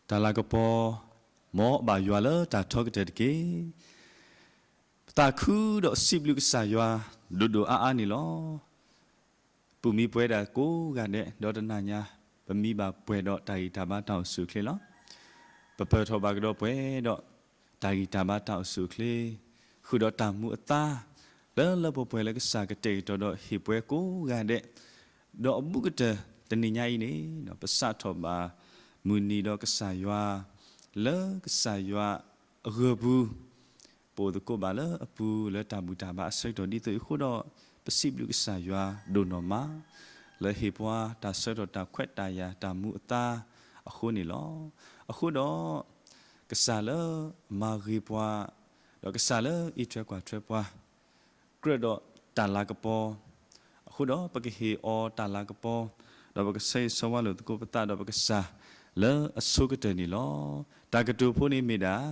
တၢ်လၤကပီၤ မ်အဘၣ်ယွၤလၢတၢ်ထီကတၢၢ်တက့ၢ်. ပသးခုဒီးစံးဘျုးကစၢ်ယွၤ ဒိၣ်ဒိၣ်အါအါန့ၣ်လီၤ. ပမံပှဲၤဒၣ်ကိးဂၤဒဲး ဒီးတနၤညါ ပမံဘၣ်ပှဲၤဒီးတၢ်ဂံၢ်တၢ်ဘါတၢ်အိၣ်ဆူၣ်အိၣ်ချ့လီၤ. ပပၢၢ်ထီၣ်ဘၣ်ကဒီးပှဲၤဒီး တၢ်ဂံၢ်တၢ်ဘါတၢ်အိၣ်ဆူၣ်အိၣ်ချ့, ဃုာ်ဒီးတၢ်မူအသါ လၢလၢပှဲၤပှဲၤလၢကစၢ်ကတဲာ်ကတီၤဒီးဟ့ၣ်ပှဲၤကိးဂၤဒဲး, ဒီးအဘူးကတၢၢ်တနံၤညါအံၤန့ၣ် ပစးထီၣ်ဘၣ်မုၢ်နံၤဒီးကစၢ်ယွၤ လၢကစၢ်ယွၤအဂၢၢ်ပူၤ ပအိၣ်သကိးဘၣ်လၢအပူၤလၢတၢ်ဘူၣ်တၢ်ဘါအဆၢကတီၢ်ဒ်သိးအံၤအဃိဒီး ပစံးဘျုးကစၢ်ယွၤဒိၣ်နီၢ်မး လၢဟ့ၣ်ပှၤတၢ်ဆၢကတီၢ်တၢ်ခွဲးတၢ်ယာ်တၢ်မူအသါအဃိန့ၣ်လီၤ. အဃိဒီး ကစၢ်လၢအမၤဂ့ၤပှၤ, ဒီးကစၢ်လၢအအံးထွဲကွၢ်ထွဲပှၤ ကြၢးဒီးတၢ်လၤကပီၤ, အဃိဒီးပကဟ့ၣ်အီၤတၢ်လၤကပီၤ, ဒီးပကဆၢဂ့ၤဆၢဝါလိာ်သကိးပသးဒီးပကစၢ်လၢအဆိကတၢၢ်န့ၣ်လီၤ. တၢ်ကတိၤဖိန့ၣ်မ့ၢ်ဒၣ်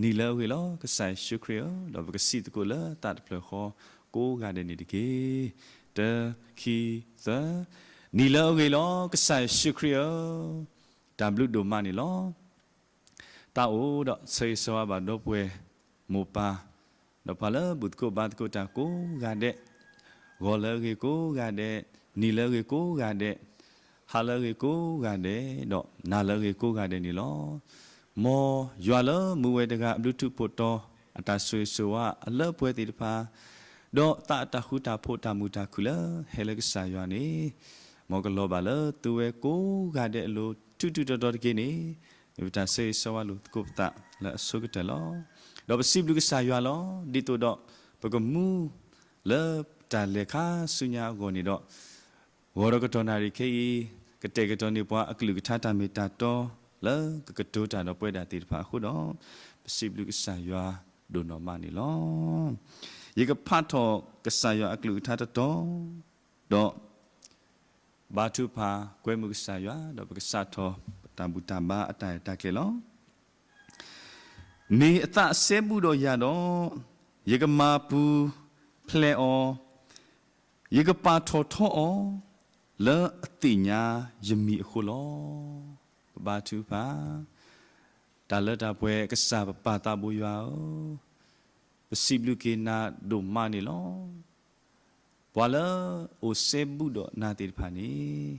နံၤလၢအဂ့ၤလီၤ ကစၢ်ယ့ၣ်ၡူးခရံာ်ဧၢ, ဒီးပကစံးသကိးလၢသးတဖျၢၣ်ဃီကိးဂၤဒဲးန့ၣ်တက့ၢ်. တၢ ခံ သၢ, နံၤလၢအဂ့ၤလီၤ ကစၢ်ယ့ၣ်ၡူးခရံာ်ဧၢ, တၢ်ဘျုးဒိၣ်မးန့ၣ်လီၤ. သးအိၣ်ဒီးဆၢဂ့ၤဆၢဝါဘၣ်ဒီပုၢ်ဝဲၢ်မိၢ်ပၢ်, ဒီးပှၤလၢဘူၣ်သကိးဘါသကိးတၢ်ကိးဂၤဒဲး, ဂီၤလၢအဂ့ၤကိးဂၤဒဲး, နံၤလၢအဂ့ၤကိးဂၤဒဲး, ဟါလၢအဂ့ၤကိးဂၤဒဲး, ဒီးနၤလၢအဂ့ၤကိးဂၤဒဲးန့ၣ်လီၤ. မ်ယွၤလၢမူဝဲတဂၤအဘျုးထူးဖှိၣ်တီၤ အတၢ်ဆိၣ်ဂ့ၤဆိၣ်ဝါအလၢပှဲၤသ့ၣ်တဖၣ်, ဒီးသးအတၢ်ဃူတၢ်ဖိးတၢ်မုာ်တၢ်ခုၣ်လၢဟဲလၢကစၢ်ယွၤန့ၣ်, မ်ကလီၤဘၣ်လၢသုဝဲကိးဂၤဒဲးအလိၤ ထူးထူးတီၤတီၤတက့ၢ်န့ၣ်, မ့ၢ်ပတၢ်ဆၢဂ့ၤဆၢဝါလိာ်သကိးပသးလၢအဆိကတၢၢ်လီၤ. ဒီးပစံးဘျုးကစၢ်ယွၤလီၤ. ဒ်သိးဒီးပကမူလၢတၢ်လဲၤခါဆူညါအဂီၢ်န့ၣ်ဒီး, ဂီၤဒီးကတီၢ်နၣ်ရံၣ်ခဲအံၤ ကတဲာ်ကတီၤန့ၢ်ပှၤအကလုၢ်ကထါတၢ်မ့ၢ်တၢ်တီ လၢကကတိၤတၢ်ဒီးပဝဲဒၣ်သ့ၣ်တဖၣ်အဃိဒီး, ပစံးဘျုးကစၢ်ယွၤဒိၣ်နီၢ်မးန့ၣ်လီၤ. ယကဖးထီၣ်ကစၢ်ယွၤအကလုၢ်ကထါတတီၤ, ဒီး ဘါထုကဖၣ်ကွဲမုာ်ကစၢ်ယွၤ ဒီးပကစးထီၣ်ပတၢ်ဘူၣ်တၢ်ဘါအတၢ်ရဲၣ်တၢ်ကျဲၤလီၤ. မ့ၢ်အသးအစဲဘူးဒီးယၤဒီး, ယကမၤပူၤဖျဲးအီၤ, ယကပာ်ထီၣ်ထီအီၤ, လၢအသ့ၣ်ညါယမံၤအဃိလီၤ. ပဘါထုကဖၣ်, တၢ်လၢတၢ်ပှဲၤကစၢ်ပပၢ်သးဘိယွၤဧၢ, ပစံးဘျုးက့ၤနၤဒိၣ်မးန့ၣ်လီၤ. ပှၤလၢအိၣ်စဲဘူးဒီးနၤသ့ၣ်တဖၣ်န့ၣ်,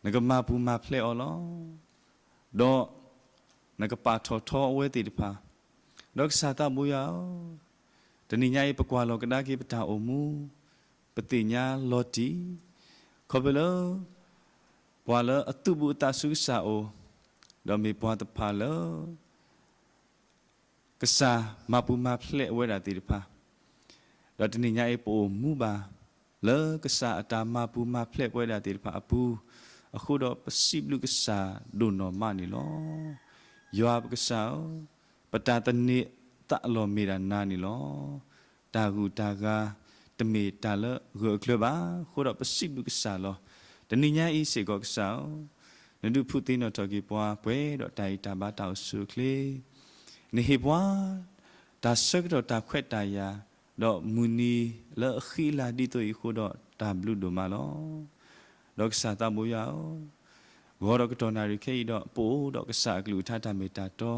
နကမၤပူၤမၤဖျဲးအီၤလီၤ. ဒီးနကပာ်ထီၣ်ထီအဝဲသ့ၣ်တဖၣ်, ဒီးကစၢ်သးဘိယွၤဧၢ, တနံၤညါအံၤပကွၢ်လီၤကဒါက့ၤပတၢ်အိၣ်မူ, ပသ့ၣ်ညါလီၤတံၢ်, ခီဖျိလၢ ပှၤလၢအသူၣ်ဘူးအသးဆူကစၢ်အအိၣ်, ဒီးမ့ၢ်ပှၤတဖၣ်လၢ ကစၢ်မၤပူၤမၤဖျဲးအဝဲဒၣ်သ့ၣ်တဖၣ်, ဒီးတနံၤညါအံၤပအိၣ်မူဘၣ် လၢကစၢ်အတၢ်မၤပူၤမၤဖျဲးပဝဲဒၣ်သ့ၣ်တဖၣ်အပူၤ, အဃိဒီးပစံးဘျုးကစၢ်ဒိၣ်နီၢ်မးန့ၣ်လီၤ. ယွၤပကစၢ်ဧၢ, ပတၢ်သန့ၤသးလီၤမ့ၢ်ဒၣ်နၤန့ၣ်လီၤ. တၢ်ဂုၤတၢ်ဂၤ တမ့ၢ်တၢ်လၢဂၢၢ်အကျၢၤဘၣ်, အဃိဒီးပစံးဘျုးကစၢ်လီၤ. တနံၤညါအံၤစ့ၢ်ကီးကစၢ်ဧၢ, နဒုးဖှူသ့နီၣ်ထီၣ်က့ၤပှၤပှဲၤဒီးတၢ်ဂံၢ်တၢ်ဘါတၢ်အိၣ်ဆူၣ်အိၣ်ချ့, နဟ့ၣ်ပှၤ တၢ်ဆၢကတီၢ်တၢ်ခွဲးတၢ်ယာ်, ဒီးမုၢ်နံၤလၢအဃံအလၤဒ်သိးအံၤအဃိဒီးတၢ်ဘျုးဒိၣ်မးလီၤ. ဒီးကစၢ်သးဘိယွၤဧၢ, ဂီၤဒီးကတီၢ်နၣ်ရံၣ်ခဲအံၤဒီး ပအိၣ်ဒီးကစၢ်အကလုၢ်ကထါတၢ်မ့ၢ်တၢ်တီ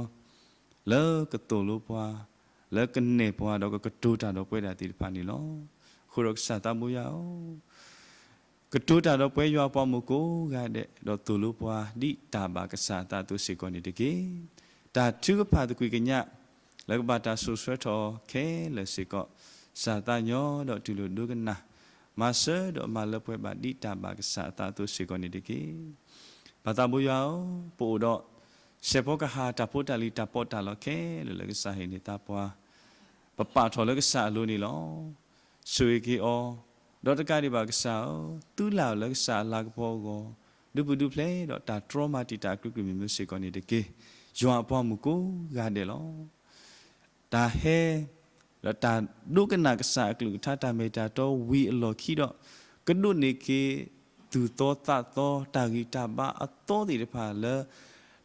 လၢကသိၣ်လိပှၤ, လၢကနဲၣ်ပှၤဒီးကကတိၤတၢ်ဒီးပဝဲဒၣ်သ့ၣ်တဖၣ်န့ၣ်လီၤ. အဃိဒီးကစၢ်သးဘိယွၤဧၢ, ကတိၤတၢ်ဒီးပဝဲယွၤအပှၤမုၣ်ကိးဂၤဒဲး, ဒီးသိၣ်လိပှၤဒ်တၢ်ဘၣ်ကစၢ်အသးအသိးစ့ၢ်ကီးန့ၣ်တက့ၢ်. တၢ်ထုကဖၣ်သကွံာ်ကညး လၢကဘၣ်တၢ်စိာ်ဆှၢထီၣ်အီၤခဲလၢာ်စ့ၢ်ကီး, ကစၢ်သးညီဒီးတူၢ်လိာ်ဒိကနၣ်, မၤစၢၤဒီးမၤလၢပှဲၤဘၣ်ဒ်တၢ်ဘၣ်ကစၢ်အသးအသိးစ့ၢ်ကီးန့ၣ်တက့ၢ်. ပၢ်သးဘိယွၤဧၢ, ပအိၣ်ဒီး စဲးဖီကဟၣ်တၢ်ဖိတၢ်လံၤတၢ်ပီးတၢ်လီခဲလၢာ်လၢကစၢ်ဟ့ၣ်န့ၢ်သးပှၤ, ပပာ်ထီၣ်လၢကစၢ်အလိၤန့ၣ်လီၤ. ဆိၣ်ဂ့ၤက့ၤအီၤ, ဒီးတကးဒံးဘၣ်ကစၢ်ဧၢ, သုလၢ်အီၤလၢကစၢ်အလၤကပီၤအဂီၢ်, ဒုးပဒုးဖျဲးဒီးတၢ်တြီမၤတံာ်တာ်အကလုာ်ကလုာ်မ့ၢ်မ့ၢ်စ့ၢ်ကီးန့ၣ်တက့ၢ်. ယွၤအပှၤမုၣ်ကိးဂၤဒဲးလီၤ. တၢ်ဟဲ ဒီးတၢ်ဒိကနၣ်ကစၢ်အကလုၢ်ကထါတၢ်မ့ၢ်တၢ်တီဝံၤအလီၢ်ခံဒီး, ကဒိးန့ၢ်က့ၤသူၣ်သီသးသီတၢ်ဂံၢ်တၢ်ဘါအသီသ့ၣ်တဖၣ်လၢ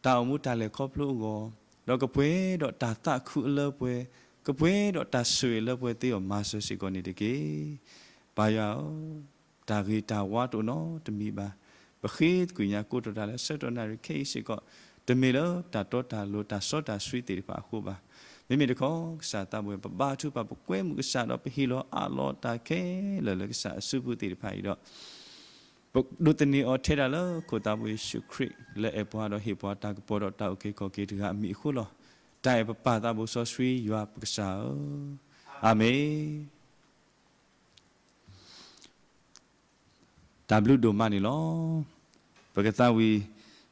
တၢ်အိၣ်မူတၢ်လဲၤခီဖျိအဂီၢ်, ဒီးကပှဲၤဒီးတၢ်သးခုအလၢပှဲၤ, ကပှဲၤဒီးတၢ်ဆိၣ်ဂ့ၤလၢပှဲၤသ့အီၤမၤစၢၤစ့ၢ်ကီးန့ၣ်တက့ၢ်. ပၢ်ယွၤဧၢ, တၢ်ဂ့ၤတၢ်ဝါတအိၣ်နီတမံၤဘၣ်. ပဃ့သကွံာ်ညါကိးတီၢ်တၢ်လၢဆၢကတီၢ်နၣ်ရံၣ်ခဲအံၤစ့ၢ်ကီး, တမ့ၢ်လၢတၢ်တီတၢ်လိၤ တၢ်စီတၢ်ဆှံသ့ၣ်တဖၣ်အဃိဘၣ်. မ့မ့ၢ်တခီ ကစၢ်သးဘိ ပဘါထုကဖၣ် ပကွဲမုာ်ကစၢ်ဒီး ပဟ့ၣ်လီၤအးလီၤတၢ်ခဲလၢာ်လၢကစၢ်အစုပူၤသ့ၣ်တဖၣ်အံၤဒီး ပဒိးသန့ၤအီၤထဲဒၣ်လၢခိၣ်သးဘိယ့ၣ်ၡူးခရံာ် လၢအဲၣ်ပှၤဒီးဟ့ၣ်ပှၤတၢ်ကပီၤဒီးတၢ်အုၣ်က့ၤခီၣ်က့ၤတဂၤအမံၤအဃိလီၤ. တၢ်အဲၣ်ပပၢ်သးဘိစီဆှံယွၤပကစၢ်ဧၢ, အၤမ့ၣ်. တၢ်ဘျုးဒိၣ်မးန့ၣ်လီၤ. ပကသးဝံၣ်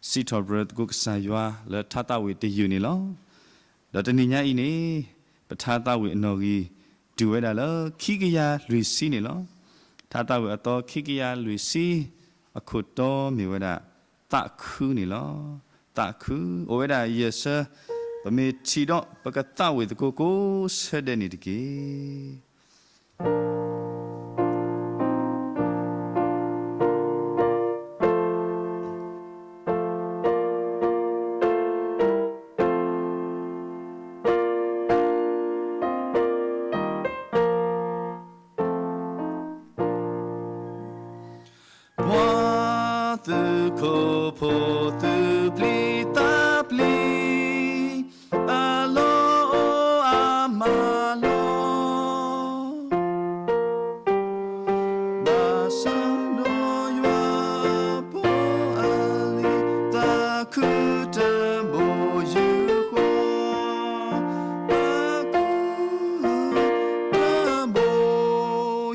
စံးထီၣ်ပတြၢၤသကိးကစၢ်ယွၤလၢထါသးဝံၣ်တယုၢ်န့ၣ်လီၤ. ဒီးတနံၤညါအံၤန့ၣ် ပထါသးဝံၣ်အနီၣ်ဂံၢ် တုၤဝဲဒၣ်လၢခံကယၤလွံၢ်ဆံန့ၣ်လီၤ. ထါသးဝံၣ်အသီခံကယၤလွံၢ်ဆံ အခိၣ်တီမ့ၢ်ဝဲဒၣ် သးခုန့ၣ်လီၤ. သးခု အိၣ်ဝဲဒၣ်ယဲၢ်ဆၢ, ပမ့ၢ်ထံၣ်ဒီးပကသးဝံၣ်သကိးကိးဆၢဒဲးန့ၣ်တက့ၢ်. ပှၤသုးခိၣ်ဖိသုးပျံၤသးပျံၤ, အလီၢ်အိၣ်အမၤလီၢ်, ဘၣ်ဆၣ်ဒီးယွၤအဖိအလံၤ, သးခုတဘိယူၢ်ဃီ, သးခုတဘိ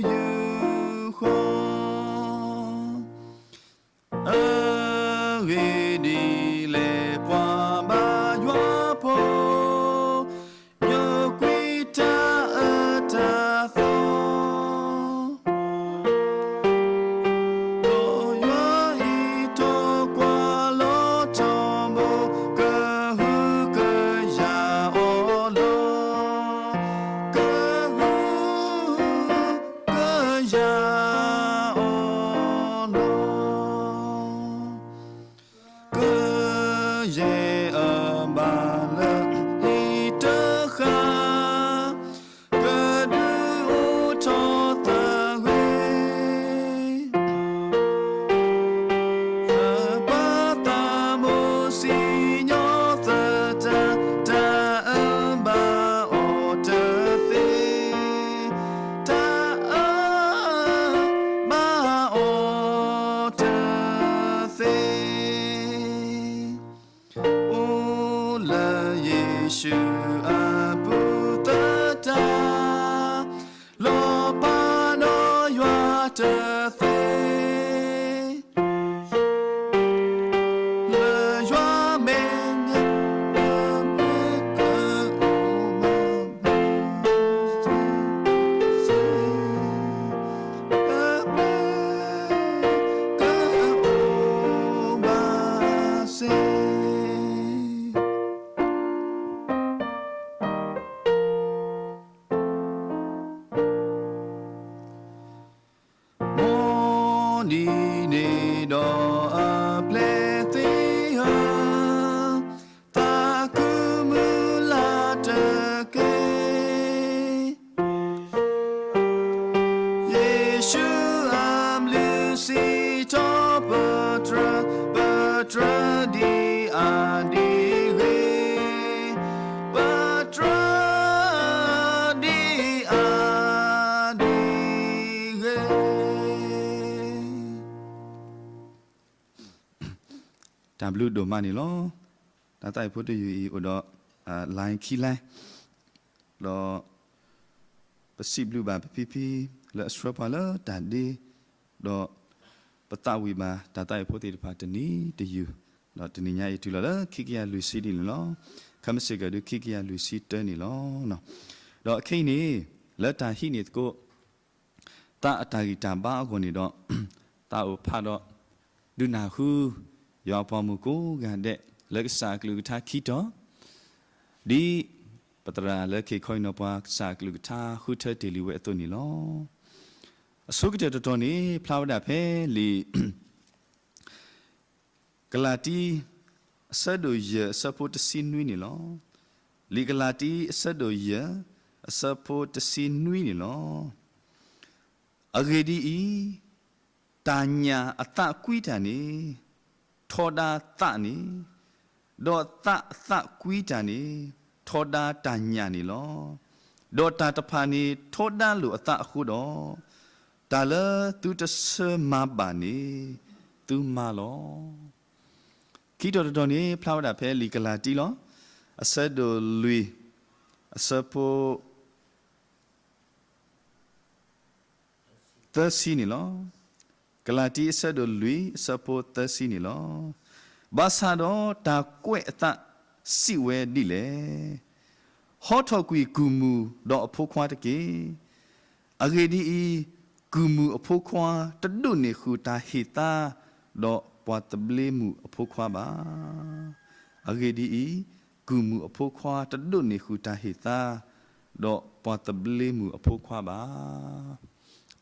ယူၢ်ဃီ. အဂ့ၢ်ဒ်လဲၣ်ပှၤဘါယွၤဖိ, ညိကွံာ်တၢ်အၢတၢ်သီ, ဒီးယွၤအံးထွဲကွၢ်လီၤထီဘိ, ကဟုကယာ်အီၤလီၤ. ကဟု ကယာ်အီၤလီၤ. ကယဲၢ်အဘၣ်လၢဟံၣ်တဃၣ်, ကဒုးအိၣ်ထီၣ်သးဝဲ, ပှၤသးဘိစံၣ်ညီၣ်သတး, တၢ်အၢဘၣ်အီၤတသ့ တၢ်အၢဘၣ်အီၤတသ့, အိၣ်လၢယ့ၣ်ၡူးအပူၤသတး, လီၤပာ်ဒီးယွၤတသ့ လၢယွၤမဲာ်ညါ, လၢပျဲကအိၣ်မး, လၢပျဲကအိၣ်မးစ့ၢ်. မ်ဒ်န့ၣ်ဒီးအပျဲၢ်သ့ၣ်ဧၢ, သးခုမုၢ်လၢ်တက့ၢ်. ယ့ၣ်ၡူးအဘျုးစံးထီၣ်ပတြၢၤ, ပတြၢၤဒ်အါဒံးဂ့ၤ, ပတြၢၤဒ်အါဒံးဂ့ၤ. တၢ်ဘျုးဒိၣ်မးန့ၣ်လီၤ. တၢ်သးဝံၣ်ဖိတယုၢ်အံၤအိၣ်ဒီး line ခံ line ဒီး ပစံးဘျုးဘၣ်ပဖံဖံ လၢအဆှၢပှၤလၢတၢ်ဒ့, ဒီးပသးဝံၣ်ဘၣ်တၢ်သးဝံၣ်ဖိသ့ၣ်တဖၣ်တနံၤတယုၢ်, ဒီးတနံၤညါအံၤတုၤလီၤလၢခံကယၤလွံၢ်ဆံဒ်န့ၣ်လီၤ. ခဲမုၢ်ဆ့ၣ်ကီးဒုးခံကယၤလွံၢ်ဆံတၢန့ၣ်လီၤ. ဒီးခဲအံၤန့ၣ် လၢတၢ်ဟံးန့ၢ်သကိး သးအတၢ်ဂံၢ်တၢ်ဘါအဂီၢ်န့ၣ်ဒီး သးအိၣ်ဖးဒီး ဒုးနၢ်ဟူ ယွၤအပှၤမုၣ်ကိးဂၤဒဲး လၢကစၢ်အကလုၢ်ကထါခံတီၤ, ဒ်ပသရၣ်လၢက့ၤခီအံၤနီၤ ပှၤကစၢ်အကလုၢ်ကထါဃုထၢတ့ၢ်လံဝဲအသိးန့ၣ်လီၤ. အဆိကတၢၢ်တတီၤန့ၣ် ဖျါဝဲဒၣ်ဖဲလံာ် ကလၤတံ အဆၢဒိၣ်ယဲၢ် အဆၢဖိတဆံနွံန့ၣ်လီၤ. လံာ်ကလၤတံ အဆၢဒိၣ်ယဲၢ် အဆၢဖိတဆံနွံန့ၣ်လီၤ. အဂ့ၢ်ဒ်အံၤ, တၢ်ညၣ်အသးကွံတၢ်န့ၣ် ထီဒါသးန့ၣ် ဒီးသးအသးကွံတၢ်န့ၣ် ထီဒါတၢ်ညၣ်န့ၣ်လီၤ. ဒီးတၢ်တဖၣ်န့ၣ်ထီဒါလိာ်အသးအဃိဒီး, တၢ်လၢသုတဆၢမၤဘၣ်န့ၣ် သုမၤလီၤ. ခံတီၤတတီၤန့ၣ် ဖျါဝဲဒၣ်ဖဲလံာ်ကလၤတံလီၤ. အဆၢဒိၣ်လွံၢ် အဆၢဖိ သၢဆံန့ၣ်လီၤ. ကလၤတံအဆၢဒိၣ်လွံၢ် အဆၢဖိသၢဆံန့ၣ်လီၤ. ဘၣ်ဆၣ်ဒီးတၢ်ကွဲးအသးစံးဝဲဒ်လဲၣ်. ဟီထီၣ်ကွံာ်ကုၢ်မုၢ်ဒီးအဖိခွါတက့ၢ်. အဂ့ၢ်ဒ်အံၤ, ကုၢ်မုၢ်အဖိခွါတဒိးန့ၢ်ဃုာ်တၢ်ဟ့ၣ်သါ, ဒီးပှၤသဘျ့မုၣ်အဖိခွါဘၣ်. အဂ့ၢ်ဒ်အံၤ, ကုၢ်မုၢ်အဖိခွါတဒိးန့ၢ်ဃုာ်တၢ်ဟ့ၣ်သါ, ဒီးပှၤသဘျ့မုၣ်အဖိခွါဘၣ်.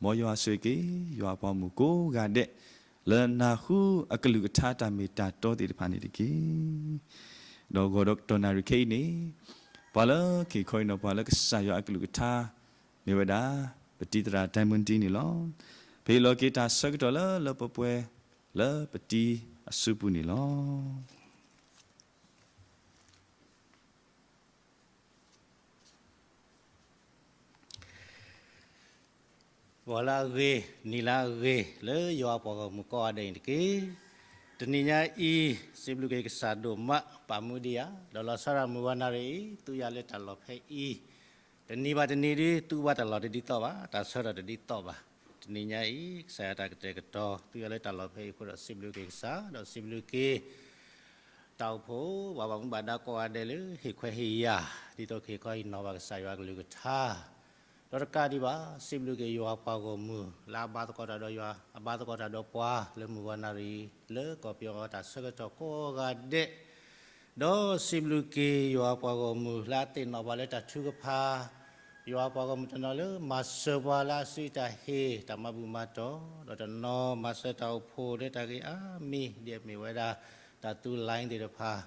မ်ယွၤဆိၣ်ဂ့ၤက့ၤ ယွၤပှၤမုၣ်ကိးဂၤဒဲး လၢနၢ်ဟူအကလုၢ်ကထါတၢ်မ့ၢ်တၢ်တီသ့ၣ်တဖၣ်န့ၣ်တက့ၢ်. ဒီးဂီၤဒီးကတီၢ်နၣ်ရံၣ်ခဲအံၤန့ၣ်, ပှၤလၢက့ၤခီအံၤနီၤ ပှၤလၢကစၢ်ယွၤအကလုၢ်ကထါ မ့ၢ်ဝဲဒၣ် ပတံၤသရၣ် Diamond န့ၣ်လီၤ. ပဟ့ၣ်လီၤက့ၤတၢ်ဆၢကတီၢ်လၢလၢပှဲၤပှဲၤ လၢပတံၤအစုပူၤန့ၣ်လီၤ. ဂီၤလၢအဂ့ၤ, နံၤလၢအဂ့ၤ လၢယွၤပှၤဂီၢ်မုၢ်ကိးဂၤဒဲးန့ၣ်တက့ၢ်. တနံၤညါအံၤ စံးဘျုးက့ၤကစၢ်ဒိၣ်မး ပာ်မူဒံးယၤ, ဒီးလီၤဆီဒၣ်မုၢ်ဂီၤနၣ်ရံၣ်အံၤ သူယၤလၢတၢ်လီၢ်ဖဲအံၤ, တနံၤဘၣ်တနံၤဒုး သူဘၣ်တၢ်လီၢ်တဒ်သိးဘၣ်, တၢ်ဆၢထီၣ်တဒ်သိးဘၣ်. တနံၤညါအံၤ ကစၢ်ယွၤတၢ်ကတဲာ်ကတီၤ သူယၤလၢတၢ်လီၢ်ဖဲအံၤအဃိဒီး စံးဘျုးက့ၤကစၢ်, ဒီးစံးဘျုးက့ၤ တၢ်အိၣ်ဖှိၣ် ပှၤဘၣ်မူဘၣ်ဒါကိးဂၤဒဲးလၢ ဟ့ၣ်ခွဲးဟ့ၣ်ယာ် ဒ်သိးကဟ့ၣ်ခီဟ့ၣ်နီၤဘၣ်ကစၢ်ယွၤကလုၢ်ကထါ, ဒီးတကးဒံးဘၣ် စံးဘျုးက့ၤယွၤပှၤဂီၢ်မုၢ် လၢအဘါသကိးတၢ်ဒီးယွၤ အဘါသကိးတၢ်ဒီးပှၤ လၢမုၢ်ဂီၤနၣ်ရံၣ် လၢကီၢ်ပယီၤတၢ်ဆၢကတီၢ်ကိးဂၤဒဲး, ဒီးစံးဘျုးက့ၤယွၤပှၤဂီၢ်မုၢ် လၢအသ့ၣ်နီၣ်ပှၤလၢတၢ်ထုကဖၣ်, ယွၤပှၤဂီၢ်မုၢ်တနီၤလၢမၤစၢၤပှၤလၢအစုတၢ်ဟ့ၣ် တၢ်မၤဘူၣ်မၤတီၢ်, ဒီးတနီၤမၤစၢၤတၢ်အိၣ်ဖှိၣ်လၢတၢ်ဂ့ၢ်အါမံၤ ဒ်အမ့ၢ်ဝဲဒၣ် တၢ်သူ line သ့ၣ်တဖၣ်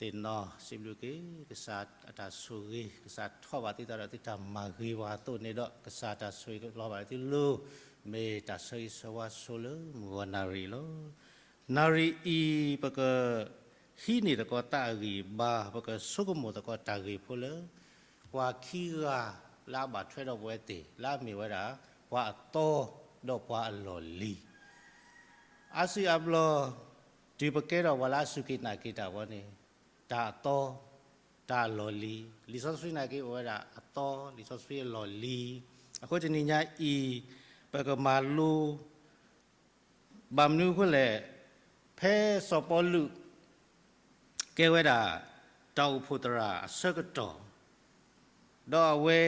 သ့ၣ်နီၣ် စံးဘျုးက့ၤ ကစၢ်အတၢ်ဆိၣ်ဂ့ၤ ကစၢ်ထီၣ်ဘၣ်သုသးဒီးသုတၢ်မၤဂ့ၤပှၤအသိးန့ၣ်ဒီး ကစၢ်တၢ်ဆိၣ်ဂ့ၤလီၤဘၣ်သုလိၤ မ့ၢ်တၢ်ဆၢဂ့ၤဆၢဝါဆိလၢမုၢ်ဂီၤနၣ်ရံၣ်လီၤ. နၣ်ရံၣ်အံၤ ပကဟံးန့ၢ်သကိးတၢ်အဂံၢ်အဘါ ပကဆိကမိၣ်သကိးတၢ်ဂ့ၢ်ဖိလၢ ပှၤခံဂၤလၢအဘၣ်ထွဲဒီးပဝဲသ့ၣ် လၢအမ့ၢ်ဝဲဒၣ် ပှၤအသီဒီးပှၤအလီၢ်လံၤ အါစုအါဘျီ တုၤပကဲထီၣ်ပှၤလၢအစူၢ်က့ၤနာ်က့ၤတၢ်ဝဲန့ၣ် တၢ်အသီ တၢ်အလီၢ်လံၤ, လံာ်စီဆှံနာ်က့ၤအိၣ်ဝဲဒၣ်အသီ လံာ်စီဆှံအလီၢ်လံၤ, အဃိတနံၤညါအံၤ ပကမၤလိ ဘၣ်မနုၤအဃိလဲၣ်, ဖဲစီၤပီလူး ကဲဝဲဒၣ် တၢ်အိၣ်ဖှိၣ်သရၣ်အဆၢကတီၢ် ဒီးအဝဲ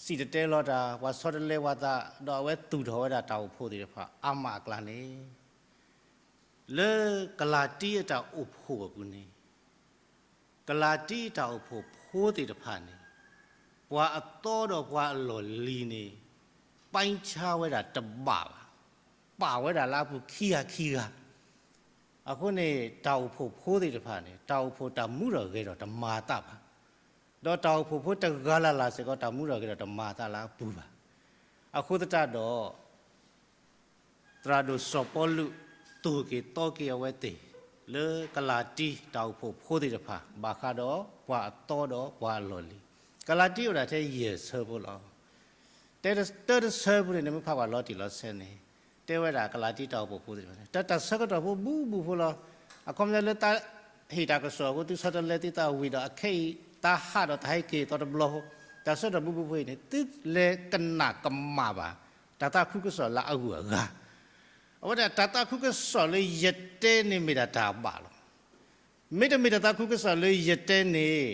စံၣ်တဲၤတဲလီၤတၢ် ပှၤဆီတလဲပှၤသး ဒီးအဝဲသူၣ်ထီၣ်ဝဲဒၣ်တၢ်အိၣ်ဖှိၣ်သ့ၣ်တဖၣ် အါမးအကျါန့ၣ် လၢကလၤတံအတၢ်အိၣ်ဖှိၣ်အပူၤန့ၣ် ကလၤတံအတၢ်အိၣ်ဖှိၣ်ဖိသ့ၣ်တဖၣ်န့ၣ် ပှၤအသီဒီးပှၤအလီၢ်လံၤန့ၣ် ပိုင်းခြားဝဲဒၣ်တဘၣ်ဘၣ်, ပာ်ဝဲဒၣ်လၢအပူၤခံဂၤခံဂၤ, အဃိန့ၣ် တၢ်အိၣ်ဖှိၣ်ဖိသ့ၣ်တဖၣ်န့ၣ် တၢ်အိၣ်ဖှိၣ်တၢ်မူထီၣ်ဂဲၤထီၣ်တမၤအသးဘၣ်, ဒီးတၢ်အိၣ်ဖှိၣ်ဖိတဂၤလၢ်လၢ်စ့ၢ်ကီး တၢ်မူထီၣ်ဂဲၤထီၣ်တမၤအသးလၢအပူၤဘၣ်. အဃိသတးဒီး သရၣ်ဒိၣ်စီၤပီလူး သူၣ်က့ၤသီက့ၤအဝဲသ့ၣ် လၢကလၤတံတၢ်အိၣ်ဖှိၣ်ဖိသ့ၣ်တဖၣ် ဘၣ်ဃးဒီးပှၤအသီဒီးပှၤအလီၢ်လံၤ, ကလၤတံအိၣ်ဒၣ်ထဲယဲၢ်ဆၢဖိလီၤ. တၢတဆၢဖိန့ၣ် နမ့ၢ်ဖးပှၤလီၤတံၢ်လီၤဆဲးန့ၣ် တဲဝဲဒၣ်ကလၤတံတၢ်အိၣ်ဖှိၣ်ဖိသ့ၣ်တဖၣ်န့ၣ် တၢ်တၢ်ဆၢကတီၢ်ဖိဘူးဘူးဖိလီၤ. အခီပညီလၢတၢ်ဟ့ၣ်တၢ်ကစီၣ်အဃိ သုဆီတလဲသုသးဝံၤဒီး အခဲအံၤ တၢ်ဟးဒီးတၢ်ဟဲက့ၤသီတဘျီဖိ, တၢ်ဆၢကတီၢ်ဘူးဘူးဖိအံၤန့ၣ် သုလဲၤကနၣ်ကမၣ်ဘၣ် တၢ်သးခုကစီၣ်လၢအဂုၤအဂၤ, အဝဲဒၣ်တၢ်သးခုကစီၣ်လၢယတဲန့ၣ်မ့ၢ်ဒၣ်တၢ်ဘၣ်လီၤ. မ့တမ့ၢ်တၢ်သးခုကစီၣ်လၢယတဲန့ၣ်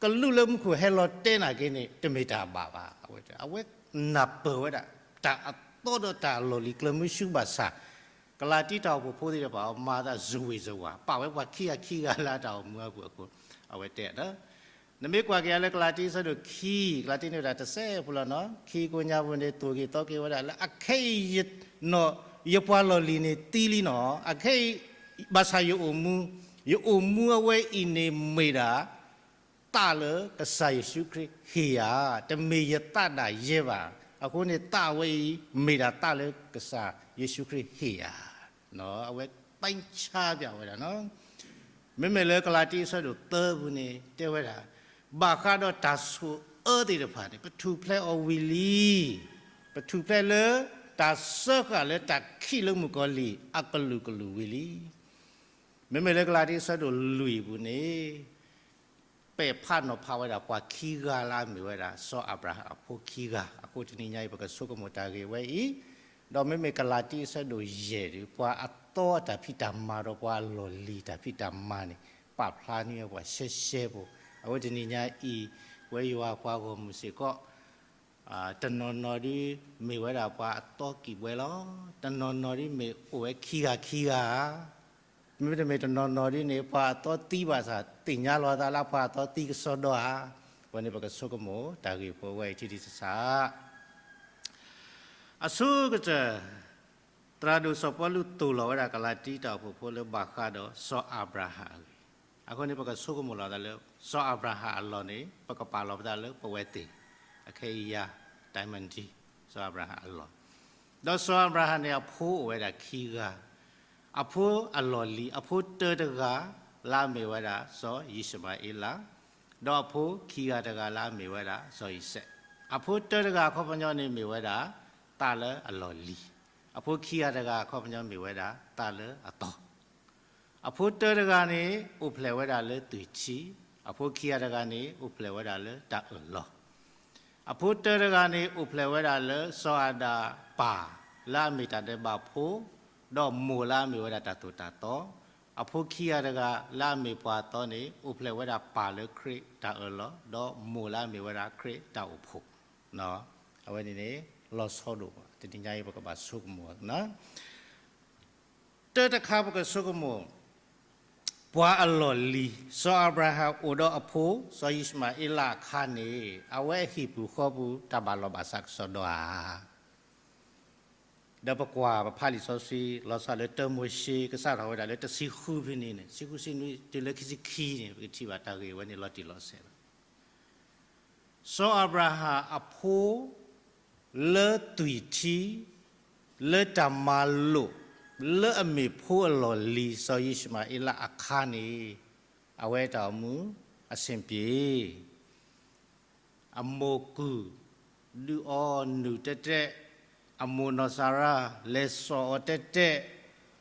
ကလူးလၢမူခိၣ်ဟဲလီၤတဲနာ်က့န့ၣ် တမ့ၢ်တၢ်ဘၣ်ဘၣ်. အဝဲ အဝဲနၢ်ပၢၢ်ဝဲဒၣ် တၢ်အသီဒီးတၢ်အလီၢ်လံၤကျၢၤမုဆူဘၣ်ဆၣ်, ကလၤတံတၢ်အိၣ်ဖှိၣ်ဖိသ့ၣ်တဖၣ် အမၤသးစဝ့ၤစဝၤ ပာ်ဝဲပှၤခံဂၤခံဂၤလၢအတၢ်အိၣ်မူအပူၤအဃိ, အဝဲတဲ နမ့ၢ်ကွၢ်က့ၤအလၢကလၤတံအဆၢဒိၣ်ခံ, ကလၤတံန့ၣ်ဝဲဒၣ်တစဲးဖိလီၤနီၤ, ခံကိးညါပူၤန့ၣ် သူၣ်က့ၤသီက့ၤဝဲဒၣ်လၢအခဲအံၤ ယပှၤလီၢ်လံၤန့ၣ်သံလံနီၤ, အခဲအံၤ ဘၣ်ဆၣ်ယအိၣ်မူ, ယအိၣ်မူအဝဲအံၤန့ၣ်မ့ၢ်ဒၣ် သးလၢကစၢ်ယ့ၣ်ၡူးခရံာ်ဟ့ၣ်ယၤ, တမ့ၢ်ယသးဒၣ်ယဲဘၣ်. အဃိန့ၣ် သးဝဲအံၤ မ့ၢ်ဒၣ်သးလၢကစၢ်ယ့ၣ်ၡူးခရံာ်ဟ့ၣ်ယၤ, အဝဲပိုင်းခြားပြဝဲဒၣ်နီၤ. မ့မ့ၢ်လၢကလၤတံအဆၢဒိၣ်သၢပူၤန့ၣ် တဲဝဲဒၣ်, ဘၣ်ဃးဒီးတၢ်ဆိၣ်အၢသ့ၣ်တဖၣ်န့ၣ် ပထူၣ်ဖျဲးအီၤဝံၤလံ. ပထူၣ်ဖျဲးလၢတၢ်စၢဃာ်လၢတၢ်ခံးလၢမုၣ်ကီၤလံၢ်အကလုာ်ကလုာ်ဝံၤလံ. မ့မ့ၢ်လၢကလၤတံအဆၢဒိၣ်လွံၢ်ပူၤန့ၣ် ပဲာ်ဖးနီၤဖးဝဲဒၣ်ပှၤခံဂၤလၢအမ့ၢ်ဝဲဒၣ် စီၤအၤဘြၤဟၣ်အဖိခံဂၤ, အဃိတနံၤညါအံၤ ပကဆိကမိၣ်တၢ်ဂ့ၢ်ဝဲအံၤ, ဒီးမ့မ့ၢ်ကလၤတံအဆၢဒိၣ်ယဲၢ်ဒီး ပှၤအသီတၢ်ဖံးတၢ်မၤဒီးပှၤအလီၢ်လံၤတၢ်ဖံးတၢ်မၤန့ၣ် ပာ်ဖျါန့ၢ်ဝဲပှၤရှဲရှဲဖိ, အဝဲတနံၤညါအံၤ ပဝဲယွၤပှၤဂီၢ်မုၢ်စ့ၢ်ကီး တနီၤနီၤဒုးမ့ၢ်ဝဲဒၣ်ပှၤအသီကံၢ်ပှဲၤလီၤ. တနီၤနီၤဒုးမ့ၢ်အိၣ်ဝဲခံဂၤခံဂၤဧါ. မ့တမ့ၢ်တနီၤနီၤဒုးန့ၣ် ပှၤအသီသံဘၣ်ဆၣ် သ့ၣ်ညါလီၤသးလၢပှၤအသီသံကစီဒီဧါ. အဝဲန့ၣ်ပကဆိကမိၣ်တၢ်ဂ့ၢ်ဖိဝဲအံၤထံထံဆးဆး အဆိကတၢၢ် သရၣ်ဒိၣ်စီၤပီလူးသိၣ်လီၤဝဲဒၣ်ကလၤတံတၢ်အိၣ်ဖှိၣ်ဖိလၢ ဘၣ်ဃးဒီးစီၤအၤဘြၤဟၣ်အဂ့ၢ်, အဃိန့ၣ် ပကဆိကမိၣ်လီၤသးလၢ စီၤအၤဘြၤဟၣ်အလီၢ်န့ၣ် ပကပာ်လီၤပသးလၢပဝဲသ့ၣ် အခဲအံၤယၤ တၢ်မၤဒံ စီၤအၤဘြၤဟၣ်အလီၢ်, ဒီးစီၤအၤဘြၤဟၣ်န့ၣ် အဖိအိၣ်ဝဲဒၣ်ခံဂၤ, အဖိအလီၢ်လံၤ အဖိတၢတဂၤ လၢအမ့ၢ်ဝဲဒၣ်စီၤယံၡမၤအ့လး, ဒီးအဖိခံဂၤတဂၤလၢအမ့ၢ်ဝဲဒၣ်စီၤအံၤစဲး, အဖိတၢတဂၤအခီပညီန့ၣ်မ့ၢ်ဝဲဒၣ် သးလၢအလီၢ်လံၤ, အဖိခံဂၤတဂၤအခီပညီမ့ၢ်ဝဲဒၣ် သးလၢအသီ အဖိတၢတဂၤန့ၣ် အိၣ်ဖျဲၣ်ဝဲဒၣ်လၢသွံၣ်ထံ, အဖိခံဂၤတဂၤန့ၣ် အိၣ်ဖျဲၣ်ဝဲဒၣ်လၢတၢ်အၢၣ်လီၤ, အဖိတၢတဂၤန့ၣ် အိၣ်ဖျဲၣ်ဝဲဒၣ်လၢစီၤအၤဒၣ်ပၢ် လၢအမ့ၢ်တၢ်ဒဲးဘးဖိ, ဒီးမိၢ်လၢအမ့ၢ်ဝဲဒၣ်တၢ်သိၣ်တၢ်သီ, အဖိခံဂၤတဂၤလၢအမ့ၢ်ပှၤအသီန့ၣ် အိၣ်ဖျဲၣ်ဝဲဒၣ်ပၢ်လၢခရံာ်တၢ်အၢၣ်လီၤ, ဒီးမိၢ်လၢအမ့ၢ်ဝဲဒၣ်ခရံာ်တၢ်အိၣ်ဖှိၣ်, အဝဲန့ၣ်န့ၣ် လီၤဆီဒိၣ်မး တနံၤညါအံၤပကဘၣ်ဆိကမိၣ် တၢတခါပကဆိကမိၣ် ပှၤအလီၢ်လံၤ စီၤအၤဘြၤဟၣ်အိၣ်ဒီးအဖိ စီၤယံၡမၤအ့လးအခါန့ၣ် အဝဲအဟံၣ်ပူၤဃီပူၤ တၢ်ဘၣ်လီၤဘၣ်စးကစီဒီဧါ. ဒီးပကွၢ်ပဖးလံာ်စီဆှံ လီၤဆီလၢတၢမိၤၡ့ ကစးထီၣ်ဝဲဒၣ်လၢတဆံဃုဖဲန့ၣ်န့ၣ် ဆံဃုဆံနွံတုၤလၢခံဆံခံန့ၣ် ပကထံၣ်ဘၣ်တၢ်ဂ့ၢ်ဝဲန့ၣ်လီၤတံၢ်လီၤဆဲးလီၤ. စီၤအၤဘြၤဟၣ်အဖိ လၢသွံၣ်ထံ လၢတၢ်မၤလိာ် လၢအမ့ၢ်ဖိအလီၢ်လံၤစီၤယံၡမၤအ့လးအခါန့ၣ် အဝဲတၢ်အိၣ်မူအဆင်ပြေ အမိၢ်ကုၢ် ဒုးအီနုၢ်တဲတဲ, အမိၢ်နီၢ်စၤရါ လဲၤစိာ်အီၤတဲတဲ,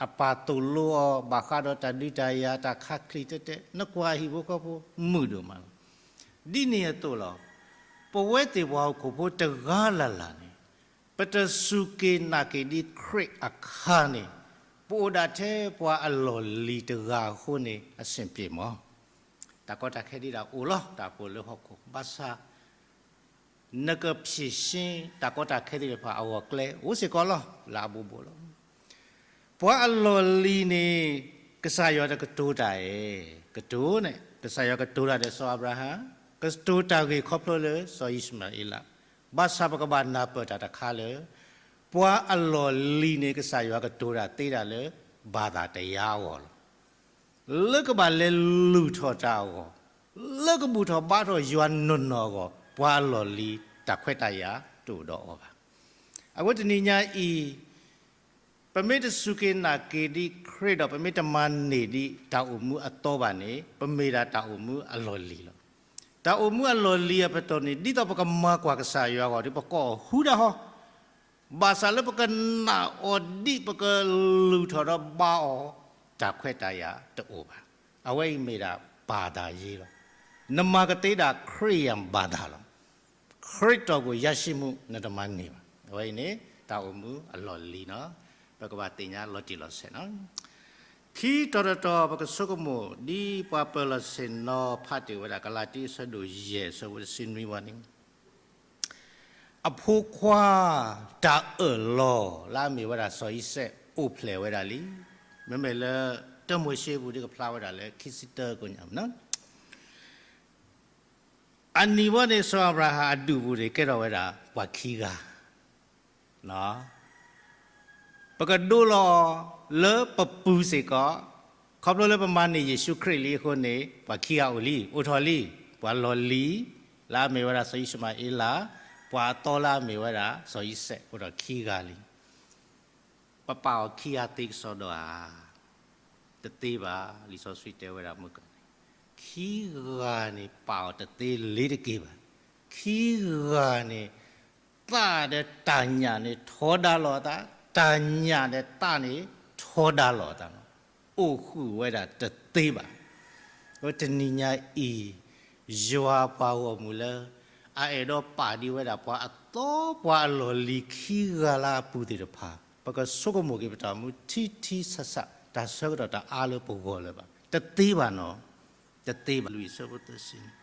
အပၢ်သိၣ်လိအီၤ ဘၣ်ဃးဒီးတၢ်ဒုးတၢ်ယၤ တၢ်ခါချံတဲတဲ, နကွၢ်အဟံၣ်ဖိဃီဖိ မုာ်ဒိၣ်မးလီၤ. ဒ်န့ၣ်အသိးလီၤ. ပဝဲသ့ၣ်ပှၤဟီၣ်ခိၣ်ဖိတဂၤလၢ်လၢ်န့ၣ် ပတစူၢ်က့ၤနာ်က့ၤဒ်ခရံာ်အခါန့ၣ် ပအိၣ်ဒၣ်ထဲပှၤအလီၢ်လံၤတဂၤအဃိန့ၣ် အဆင်ပြေမး. တၢ်ကီတၢ်ခဲဒ်ဒၣ်အိၣ်လီၤ တၢ်အိၣ်ဖှိၣ်လၢဟီၣ်ခိၣ် ဘၣ်ဆၣ် နကဖြေရှင်း တၢ်ကီတၢ်ခဲသ့ၣ်တဖၣ်အဂီၢ်ကျဲ အိၣ်စ့ၢ်ကီးလီၤ လၢအဘိဘိလီၤ. ပှၤအလီၢ်လံၤန့ၣ် ကစၢ်ယွၤတကတိၤတၢ်ဧါ, ကတိၤန့ၣ် ကစၢ်ယွၤကတိၤတၢ်ဒီးစီၤအၤဘြၤဟၣ်, ကတိၤတၢ်ဂ့ၢ်ခီဖျိလၢစီၤယံၡမၤအ့လး, ဘၣ်ဆၣ်ပကဘၣ်နၢ်ပၢၢ်တၢ်တခါလၢ ပှၤအလီၢ်လံၤန့ၣ် ကစၢ်ယွၤကတိၤတၢ်သ့ဒၣ်လၢ ဘၣ်သၣ်တယါအဂီၢ်လီၤ. လၢကဘၣ်လဲၤလုၢ်ထီၣ်တၢ်အဂီၢ်, လၢကဘူၣ်ထီၣ်ဘါထီၣ်ယွၤနီၢ်နီၢ်အဂီၢ် ပှၤအလီၢ်လံၤတၢ်ခွဲးတၢ်ယာ်တအိၣ်ဒီးအီၤဘၣ်. အဃိတနံၤညါအံၤ ပမ့ၢ်တစူၢ်က့ၤနာ်က့ၤဒ်ခရံာ်ဒီး ပမ့ၢ်တမၤန့ၢ်ဒ်တၢ်အိၣ်မူအသီဘၣ်န့ၣ် ပမ့ၢ်ဒၣ်တၢ်အိၣ်မူအလီၢ်လံၤလီၤ. တၢ်အိၣ်မူအလီၢ်လံၤအပတီၢ်န့ၣ် ဒ်သိးပကမၤကွၢ်ကစၢ်ယွၤအဂီၢ်ဒီး ပကိးအီၤဟူဒၣ်ဟီ ဘၣ်ဆၣ်လၢပကနာ်အီၤဒ်ပကလုၢ်ထီၣ်ဒီးဘါအီၤ တၢ်ခွဲးတၢ်ယာ်တအိၣ်ဘၣ်. အဝဲအံၤမ့ၢ်ဒၣ်ဘၣ်သၣ်ယ့လီၤ. နမၤကသ့ဒၣ်ခရံာ်ယံၤဘၣ်သၣ်လီၤ. ခရံာ်တီၢ်ပူၤယါရှံမူ နတမၤန့ၢ်ဘၣ်. အဝဲအံၤန့ၣ် တၢ်အိၣ်မူအလီၢ်လံၤနီၤ ပကဘၣ်သ့ၣ်ညါလီၤတံၢ်လီၤဆဲးနီၤ. ခံတီၤတတီၤ ပကဆိကမိၣ် ဒ်ပှၤပၢၤလီၢ်ဆ့ၣ်နီၤဖးတ့ၢ်ဝဲဒၣ် ကလၤတံအဆၢဒိၣ်ယဲၢ် အဆၢဖိတဆံနွံဝဲန့ၣ် အဖိခွါ တၢ်အၢၣ်လီၤလၢအမ့ၢ်ဝဲဒၣ်စီၤအံၤစဲး အိၣ်ဖျဲၣ်ဝဲဒၣ်လံ. မ့မ့ၢ်လၢ တၢမိၤၡ့ပူၤ ဒ်ကဖျါဝဲဒၣ်လၢ ခံဆံတၢကိညါ အနံၤဝဲန့ၣ် စီၤအၤဘြၤဟၣ်အဒူၣ်ပူၤန့ၣ် ကဲထီၣ်ဝဲဒၣ်ပှၤခံဂၤ ပကဒိလီၤအီၤလၢပပူၤစ့ၢ်ကီး, ခီဖျိလၢပမၤန့ၢ်ယ့ၣ်ၡူးခရံာ်လံအဃိန့ၣ် ပှၤခံဂၤအိၣ်လံ, အိၣ်ထီၣ်လံ, ပှၤလီၢ်လံၤ လၢအမ့ၢ်ဝဲဒၣ်စီၤယံၡမၤအ့လး, ပှၤအသီလၢအမ့ၢ်ဝဲဒၣ်စီၤအံၤစဲး အိၣ်ထီၣ်ခံဂၤလံ. ပပာ်အီၤခံဂၤသ့ကစီဒီဧါ. တသ့ဘၣ်. လံာ်စီဆှံတဲဝဲဒၣ်မုၢ်ကန့ၣ်, ခံဂၤန့ၣ်ပာ်အီၤတသ့လ့ၤတက့ၤဘၣ်. ခံဂၤန့ၣ် သးဒီးတၢ်ညၣ်န့ၣ်ထီဒါလိာ်အသး, တၢ်ညၣ်ဒီးသးန့ၣ်ထီဒါလိာ်အသးလီၤ. အိၣ်ဃုာ်ဝဲဒၣ်တသ့ဘၣ်. တနံၤညါအံၤ ယွၤပှၤဂီၢ်မုၢ်လၢ အအဲၣ်ဒိးပာ်ဒံးဝဲဒၣ်ပှၤအသီ ပှၤအလီၢ်လံၤခံဂၤလၢအပူၤသ့ၣ်တဖၣ် ပကဆိကမိၣ်က့ၤပတၢ်အိၣ်မူထံထံဆးဆး တၢ်ဆၢကတီၢ်တအါလၢပဂီၢ်လၢၤဘၣ်. တသ့ဘၣ်နီၤ, တသ့ဘၣ်. လွံၢ်ဆၢဖိသၢဆံန့ၣ်,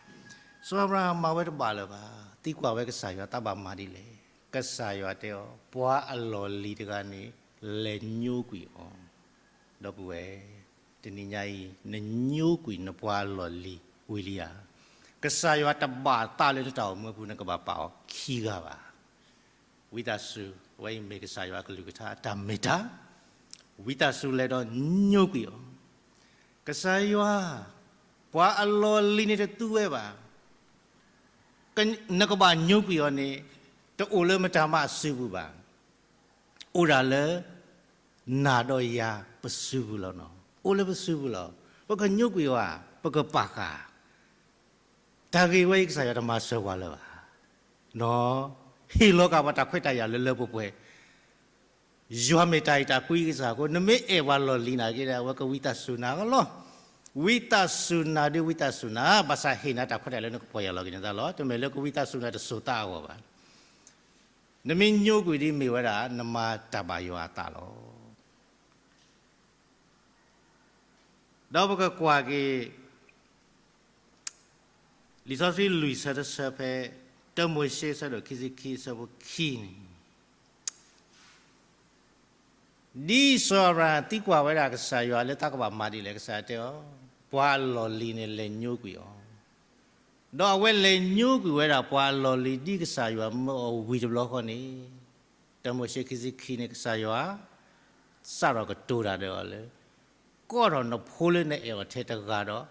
စီၤအၤဘြၤဟၣ်မၤဝဲတဘၣ်လၢၤဘၣ်. သံကွၢ်ဝဲကစၢ်ယွၤ တၢ်ဘၣ်မၤဒ်လဲၣ်. ကစၢ်ယွၤတဲအီၤ, ပှၤအလီၢ်လံၤတဂၤန့ၣ် လဲၤညိကွံာ်အီၤ. ဒီပုၢ်ဝဲၢ်, တနံၤညါအံၤ နညိကွံာ်နပှၤအလီၢ်လံၤဝံၤလံဧါ. ကစၢ်ယွၤတဘၣ်သးလၢနတၢ်အိၣ်မူအပူၤ နကဘၣ်ပာ်အီၤခံဂၤဘၣ်. ဝံသးစူၤ, အဝဲအံၤမ့ၢ်ကစၢ်ယွၤအကလုၢ်ကထါအတၢ်မ့ၢ်တၢ်, ဝံသးစူၤလဲၤဒီးညိကွံာ်အီၤ. ကစၢ်ယွၤ, ပှၤအလီၢ်လံၤန့ၣ်တသူဝဲဘၣ်. နကဘၣ်ညိကွံာ်အီၤန့ၣ် တအိၣ်လၢမတၤမၤအစုပူၤဘၣ်. အိၣ်ဒၣ်လၢ နၤဒီးယၤပစုပူၤလီၤနီၤ. အိၣ်လၢပစုပူၤလီၤ. ပကညိကွံာ်အီၤဧါ, ပကပာ်ဃာ် တၢ်ဂ့ၢ်ဝဲအံၤ ကစၢ်ယွၤတမၤစၢၤပှၤလၢၤဘၣ်. နီၤ, ဟ့ၣ်လီၤက့ၤပှၤတၢ်ခွဲးတၢ်ယာ်လၢလၢပှဲၤပှဲၤ. ယွၤမ့ၢ်တၢ်အဲၣ်တၢ်ကွံကစၢ်အဃိ နမ့ၢ်အဲၣ်ပှၤလီၢ်လံၤနာ်က့ဒီး အဝဲကဝံသးစူၤနၤလီၤ. ဝံသးစူၤနၤဒုးဝံသးစူၤနၤ, ဘၣ်ဆၣ်ဟ့ၣ်နၤတၢ်ခွဲးတၢ်ယာ်လၢနကပီၢ်ယၢ်လီၤက့ၤနသးလီၤ. တမ့ၢ်လၢကဝံသးစူၤနၤတစိၤသးအဂီၢ်ဘၣ်. နမ့ၢ်ညိကွံာ်ဒ်မ့ၢ်ဝဲဒၣ် နမၤတၢ်ဘၣ်ယွၤအသးလီၤ. ဒီးပကကွၢ်က့ၤ လံာ်စီဆှံလွံၢ်ဆၢတဆၢဖဲ တၢမိၤၡ့ဆၢဒိၣ်ခံဆံခံအဆၢဖိခံန့ၣ်, ဒ်စီၤအၤဘြၤဟၣ်သံကွၢ်ဝဲဒၣ်ကစၢ်ယွၤလၢတၢ်ကဘၣ်မၤဒ်လဲၣ် ကစၢ်ယွၤတဲအီၤ, ပှၤအလီၢ်လံၤန့ၣ်လဲၤညိကွံာ်အီၤ, ဒီးအဝဲလဲၤညိကွံာ်ဝဲဒၣ်ပှၤအလီၢ်လံၤဒ်ကစၢ်ယွၤမၢအီၤဝံၤတဘျီဃီန့ၣ်, တၢမိၤၡ့ခံဆံခံန့ၣ် ကစၢ်ယွၤ စးထီၣ်ကတိၤတၢ်ဒီးအီၤလၢ ကိးထီၣ်နဖိလၢနအဲၣ်အီၤထဲတဂၤဒီး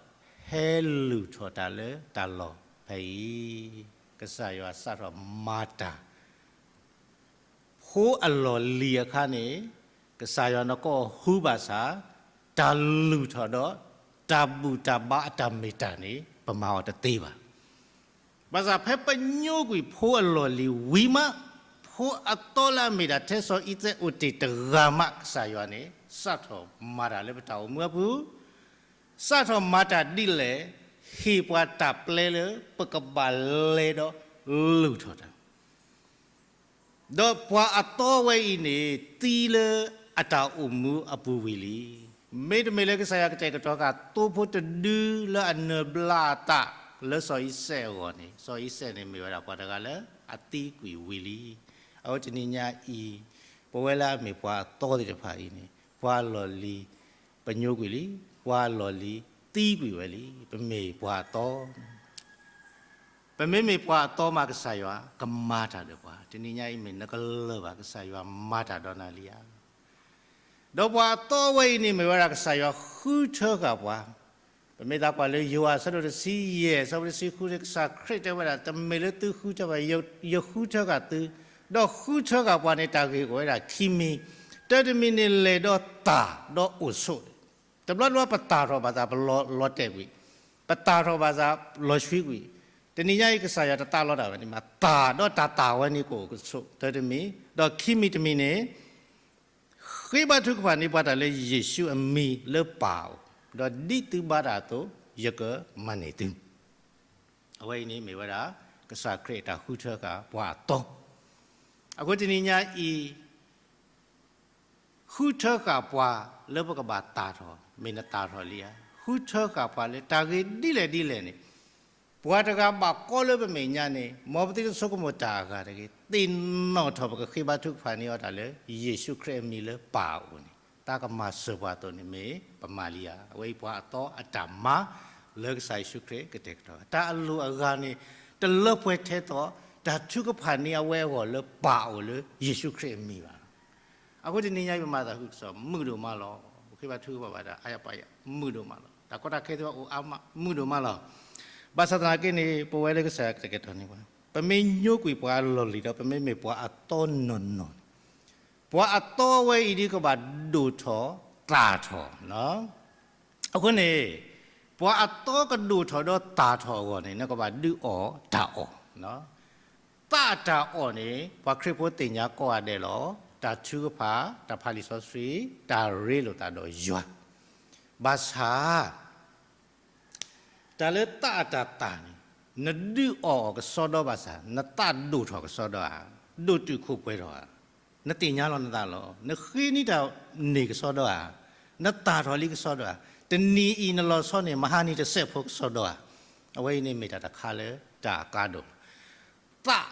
ဟဲလုၢ်ထီၣ်တၢ်လၢတၢ်လီၢ်ဖဲအံၤ, ကစၢ်ယွၤစးထီၣ်မၤတၢ် ဖိအလီၢ်လံၤအခါန့ၣ် ကစၢ်ယွၤနကိးဃုဘၣ်ဆၣ် တၢ်လုၢ်ထီၣ်ဒီး တၢ်ဘူၣ်တၢ်ဘါအတၢ်မ့ၢ်တၢ်န့ၣ် ပမၤအီၤတသ့ဘၣ်. ဘၣ်ဆၣ်ဖဲပညိကွံာ်ဖိအလီၢ်လံၤဝံၤမး ဖိအသီလၢအမ့ၢ်ဒၣ်ထဲစီၤအံၤသဲးအိၣ်တ့ၢ်တဂၤမး ကစၢ်ယွၤန့ၣ် စးထီၣ်မၤတၢ်လၢပတၢ်အိၣ်မူအပူၤ, စးထီၣ်မၤတၢ်ဒ်လဲၣ်, ဟ့ၣ်ပှၤတၢ်ပျဲလၢပကဘၣ်လဲၤဒီးလုၢ်ထီၣ်တၢ် ဒီးပှၤအသီဝဲအံၤန့ၣ် သံလၢအတၢ်အိၣ်မူအပူၤဝံၤလံ. မ့တမ့ၢ်လၢကစၢ်ယွၤကတဲာ်ကတီၤဃာ်သိဖိတဒုလၢအနၢၤဘျါအသးလၢစီၤအံၤစဲးအဂီၢ်န့ၣ်, စီၤအံၤစဲးန့ၣ်မ့ၢ်ဝဲဒၣ်ပှၤတဂၤလၢအသံကွံာ်ဝံၤလံ. အဝဲတနံၤညါအံၤ ပဝဲလၢအမ့ၢ်ပှၤအသီသ့ၣ်တဖၣ်အံၤန့ၣ် ပှၤအလီၢ်လံၤ ပညိကွံာ်လံ, ပှၤအလီၢ်လံၤသံကွံာ်ဝဲလံ, ပမ့ၢ်ပှၤအသီ ပမ့မ့ၢ်ပှၤအသီမး ကစၢ်ယွၤကမၤတၢ်ဒီးပှၤ, တနံၤညါအံၤမ့ၢ်နကလၢၢ်ဘၣ် ကစၢ်ယွၤမၤတၢ်ဒီးနၤလံဧါ. ဒီးပှၤအသီဝဲအံၤန့ၣ်မ့ၢ်ဝဲဒၣ်ကစၢ်ယွၤဃုထၢဃာ်ပှၤ, ပမ့ၢ်သးကွၢ်လၢယိၤဟၣ်အဆၢဒိၣ်တဆံယဲၢ် အဆၢဖိတဆံဃုန့ၣ် ကစၢ်ခရံာ်တဲဝဲဒၣ် တမ့ၢ်လၢသုဃုထၢဘၣ်, ယဃုထၢဃာ်သု, ဒီးဃုထၢဃာ်ပှၤန့ၣ် တၢ်ဂ့ၢ်ကီးဝဲဒၣ်ခံမံၤ, တၢတမံၤန့ၣ်လဲၤဒီးသၣ်ဒီးအိၣ်ဆိး တဘျီတဘျီပသၣ်ထီၣ်ဘၣ်သးပလီၤတဲာ်ကွံာ်, ပသၣ်ထီၣ်ဘၣ်သးလီၤဆှံကွံာ်, တနံၤညါအံၤကစၢ်ယွၤတသးလီတၢ်ဝဲန့ၣ်မး သၣ်ဒီးတၢ်သၣ်ဝဲန့ၣ်ကအိၣ်ကဆိး တၢတမံၤ, ဒီးခံမံၤတမံၤန့ၣ် ဃ့ဘါထုကဖၣ်န့ၢ်ပှၤတၢ်လၢယ့ၣ်ၡူးအမံၤလၢပၢ်အအိၣ်, ဒီးဒ်သုဘါတၢ်အသိး ယကမၤန့ၢ်သု အဝဲအံၤန့ၣ်မ့ၢ်ဝဲဒၣ် ကစၢ်ခရံာ်အတၢ်ဃုထၢဃာ်ပှၤအသီ, အဃိတနံၤညါအံၤ ဃုထၢဃာ်ပှၤလၢပကဘၣ်သၣ်ထီၣ် မ့ၢ်နသၣ်ထီၣ်လံဧါ, ဃုထၢဃာ်ပှၤလၢတၢ်ဂ့ၢ်ဒ်လဲၣ်ဒ်လဲၣ်န့ၣ်, ပှၤတဂၤဘၣ်ကီလၢပမဲာ်ညါန့ၣ် မ်ပသုတဆိကမိၣ်တၢ်အဂၤတဂ့ၤ, သ့ၣ်နီၣ်ထီၣ်ပကဃ့ဘါထုကဖၣ်န့ၢ်အီၤတၢ်လၢ ယ့ၣ်ၡူးခရံာ်အမံၤလၢပၢ်အအိၣ်န့ၣ် တၢ်ကမၤစၢၤပှၤအသိးန့ၣ်မ့ၢ် ပမၤလံဧါ. အဝဲအံၤပှၤအသီအတၢ်မၤ လၢကစၢ်ယ့ၣ်ၡူးခရံာ်ကတဲာ်ကတီၤ တၢ်အလိၤအဂၤန့ၣ် တလၢပှဲၤထဲသိး တၢ်ထုကဖၣ်န့ၢ်အဝဲအဂီၢ်လၢပၢ်အအိၣ်လၢယ့ၣ်ၡူးခရံာ်အမံၤဘၣ်. အဃိတနံၤညါအံၤပမၤသးခုကစီၣ် မုာ်ဒိၣ်မးလီၤ. ပဃ့ဘါထုကဖၣ်ဘၣ်တၢ်အါယပာ်ယ မုာ်ဒိၣ်မးလီၤ. တၢ်ကီတၢ်ခဲသ့ၣ်တဖၣ်အိၣ်အါမး မုာ်ဒိၣ်မးလီၤ. ဘၣ်ဆၣ်သနာ်က့န့ၣ် ပဝဲလၢကစၢ်ယွၤကတဲာ်ကတီၤန့ၢ်ပှၤ ပမ့ၢ်ညိကွံာ်ပှၤအလီၢ်လံၤဒီး ပမ့မ့ၢ်ပှၤအသီနီၢ်နီၢ်န့ၣ် ပှၤအသီဝဲအံၤဒ်ကဘၣ်ဒိၣ်ထီၣ်သၣ်ထီၣ်လီၤ. အဃိန့ၣ် ပှၤအသီကဒိၣ်ထီၣ်ဒီးသၣ်ထီၣ်အဂီၢ်န့ၣ် နကဘၣ်ဒုးအီၣ်တၢ်အီၣ်. သးအတၢ်အီၣ်န့ၣ် ပှၤခရံာ်ဖိသ့ၣ်ညါကိးဂၤဒဲးလီၤ. တၢ်ထုကဖၣ်, တၢ်ဖးလံာ်စီဆှံ, တၢ်ရ့လိာ်သးဒီးယွၤ. ဘၣ်ဆၣ် တၢ်လၢသးအတၢ်သၣ်န့ၣ် နဒုးအီၣ်အီၤကစီဒီဘၣ်ဆၣ် နသးဒိၣ်ထီၣ်ကစီဒီဧါ, ဒိၣ်တုာ်ခိၣ်ပှဲၤထီၣ်ဧါ, နသ့ၣ်ညါလီၤနသးလီၤ. နဃ့န့ၢ်တၢ်န့ၢ်ကစီဒီဧါ, နသၣ်ထီၣ်လံကစီဒီဧါ, တနံၤအံၤနလီၤဆီန့ၣ် မဟါနံၤတစဲးဖိကစီဒီဧါ. အဝဲအံၤန့ၣ်မ့ၢ်တၢ်တခါလၢတၢ်အကါဒိၣ်လီၤ. သး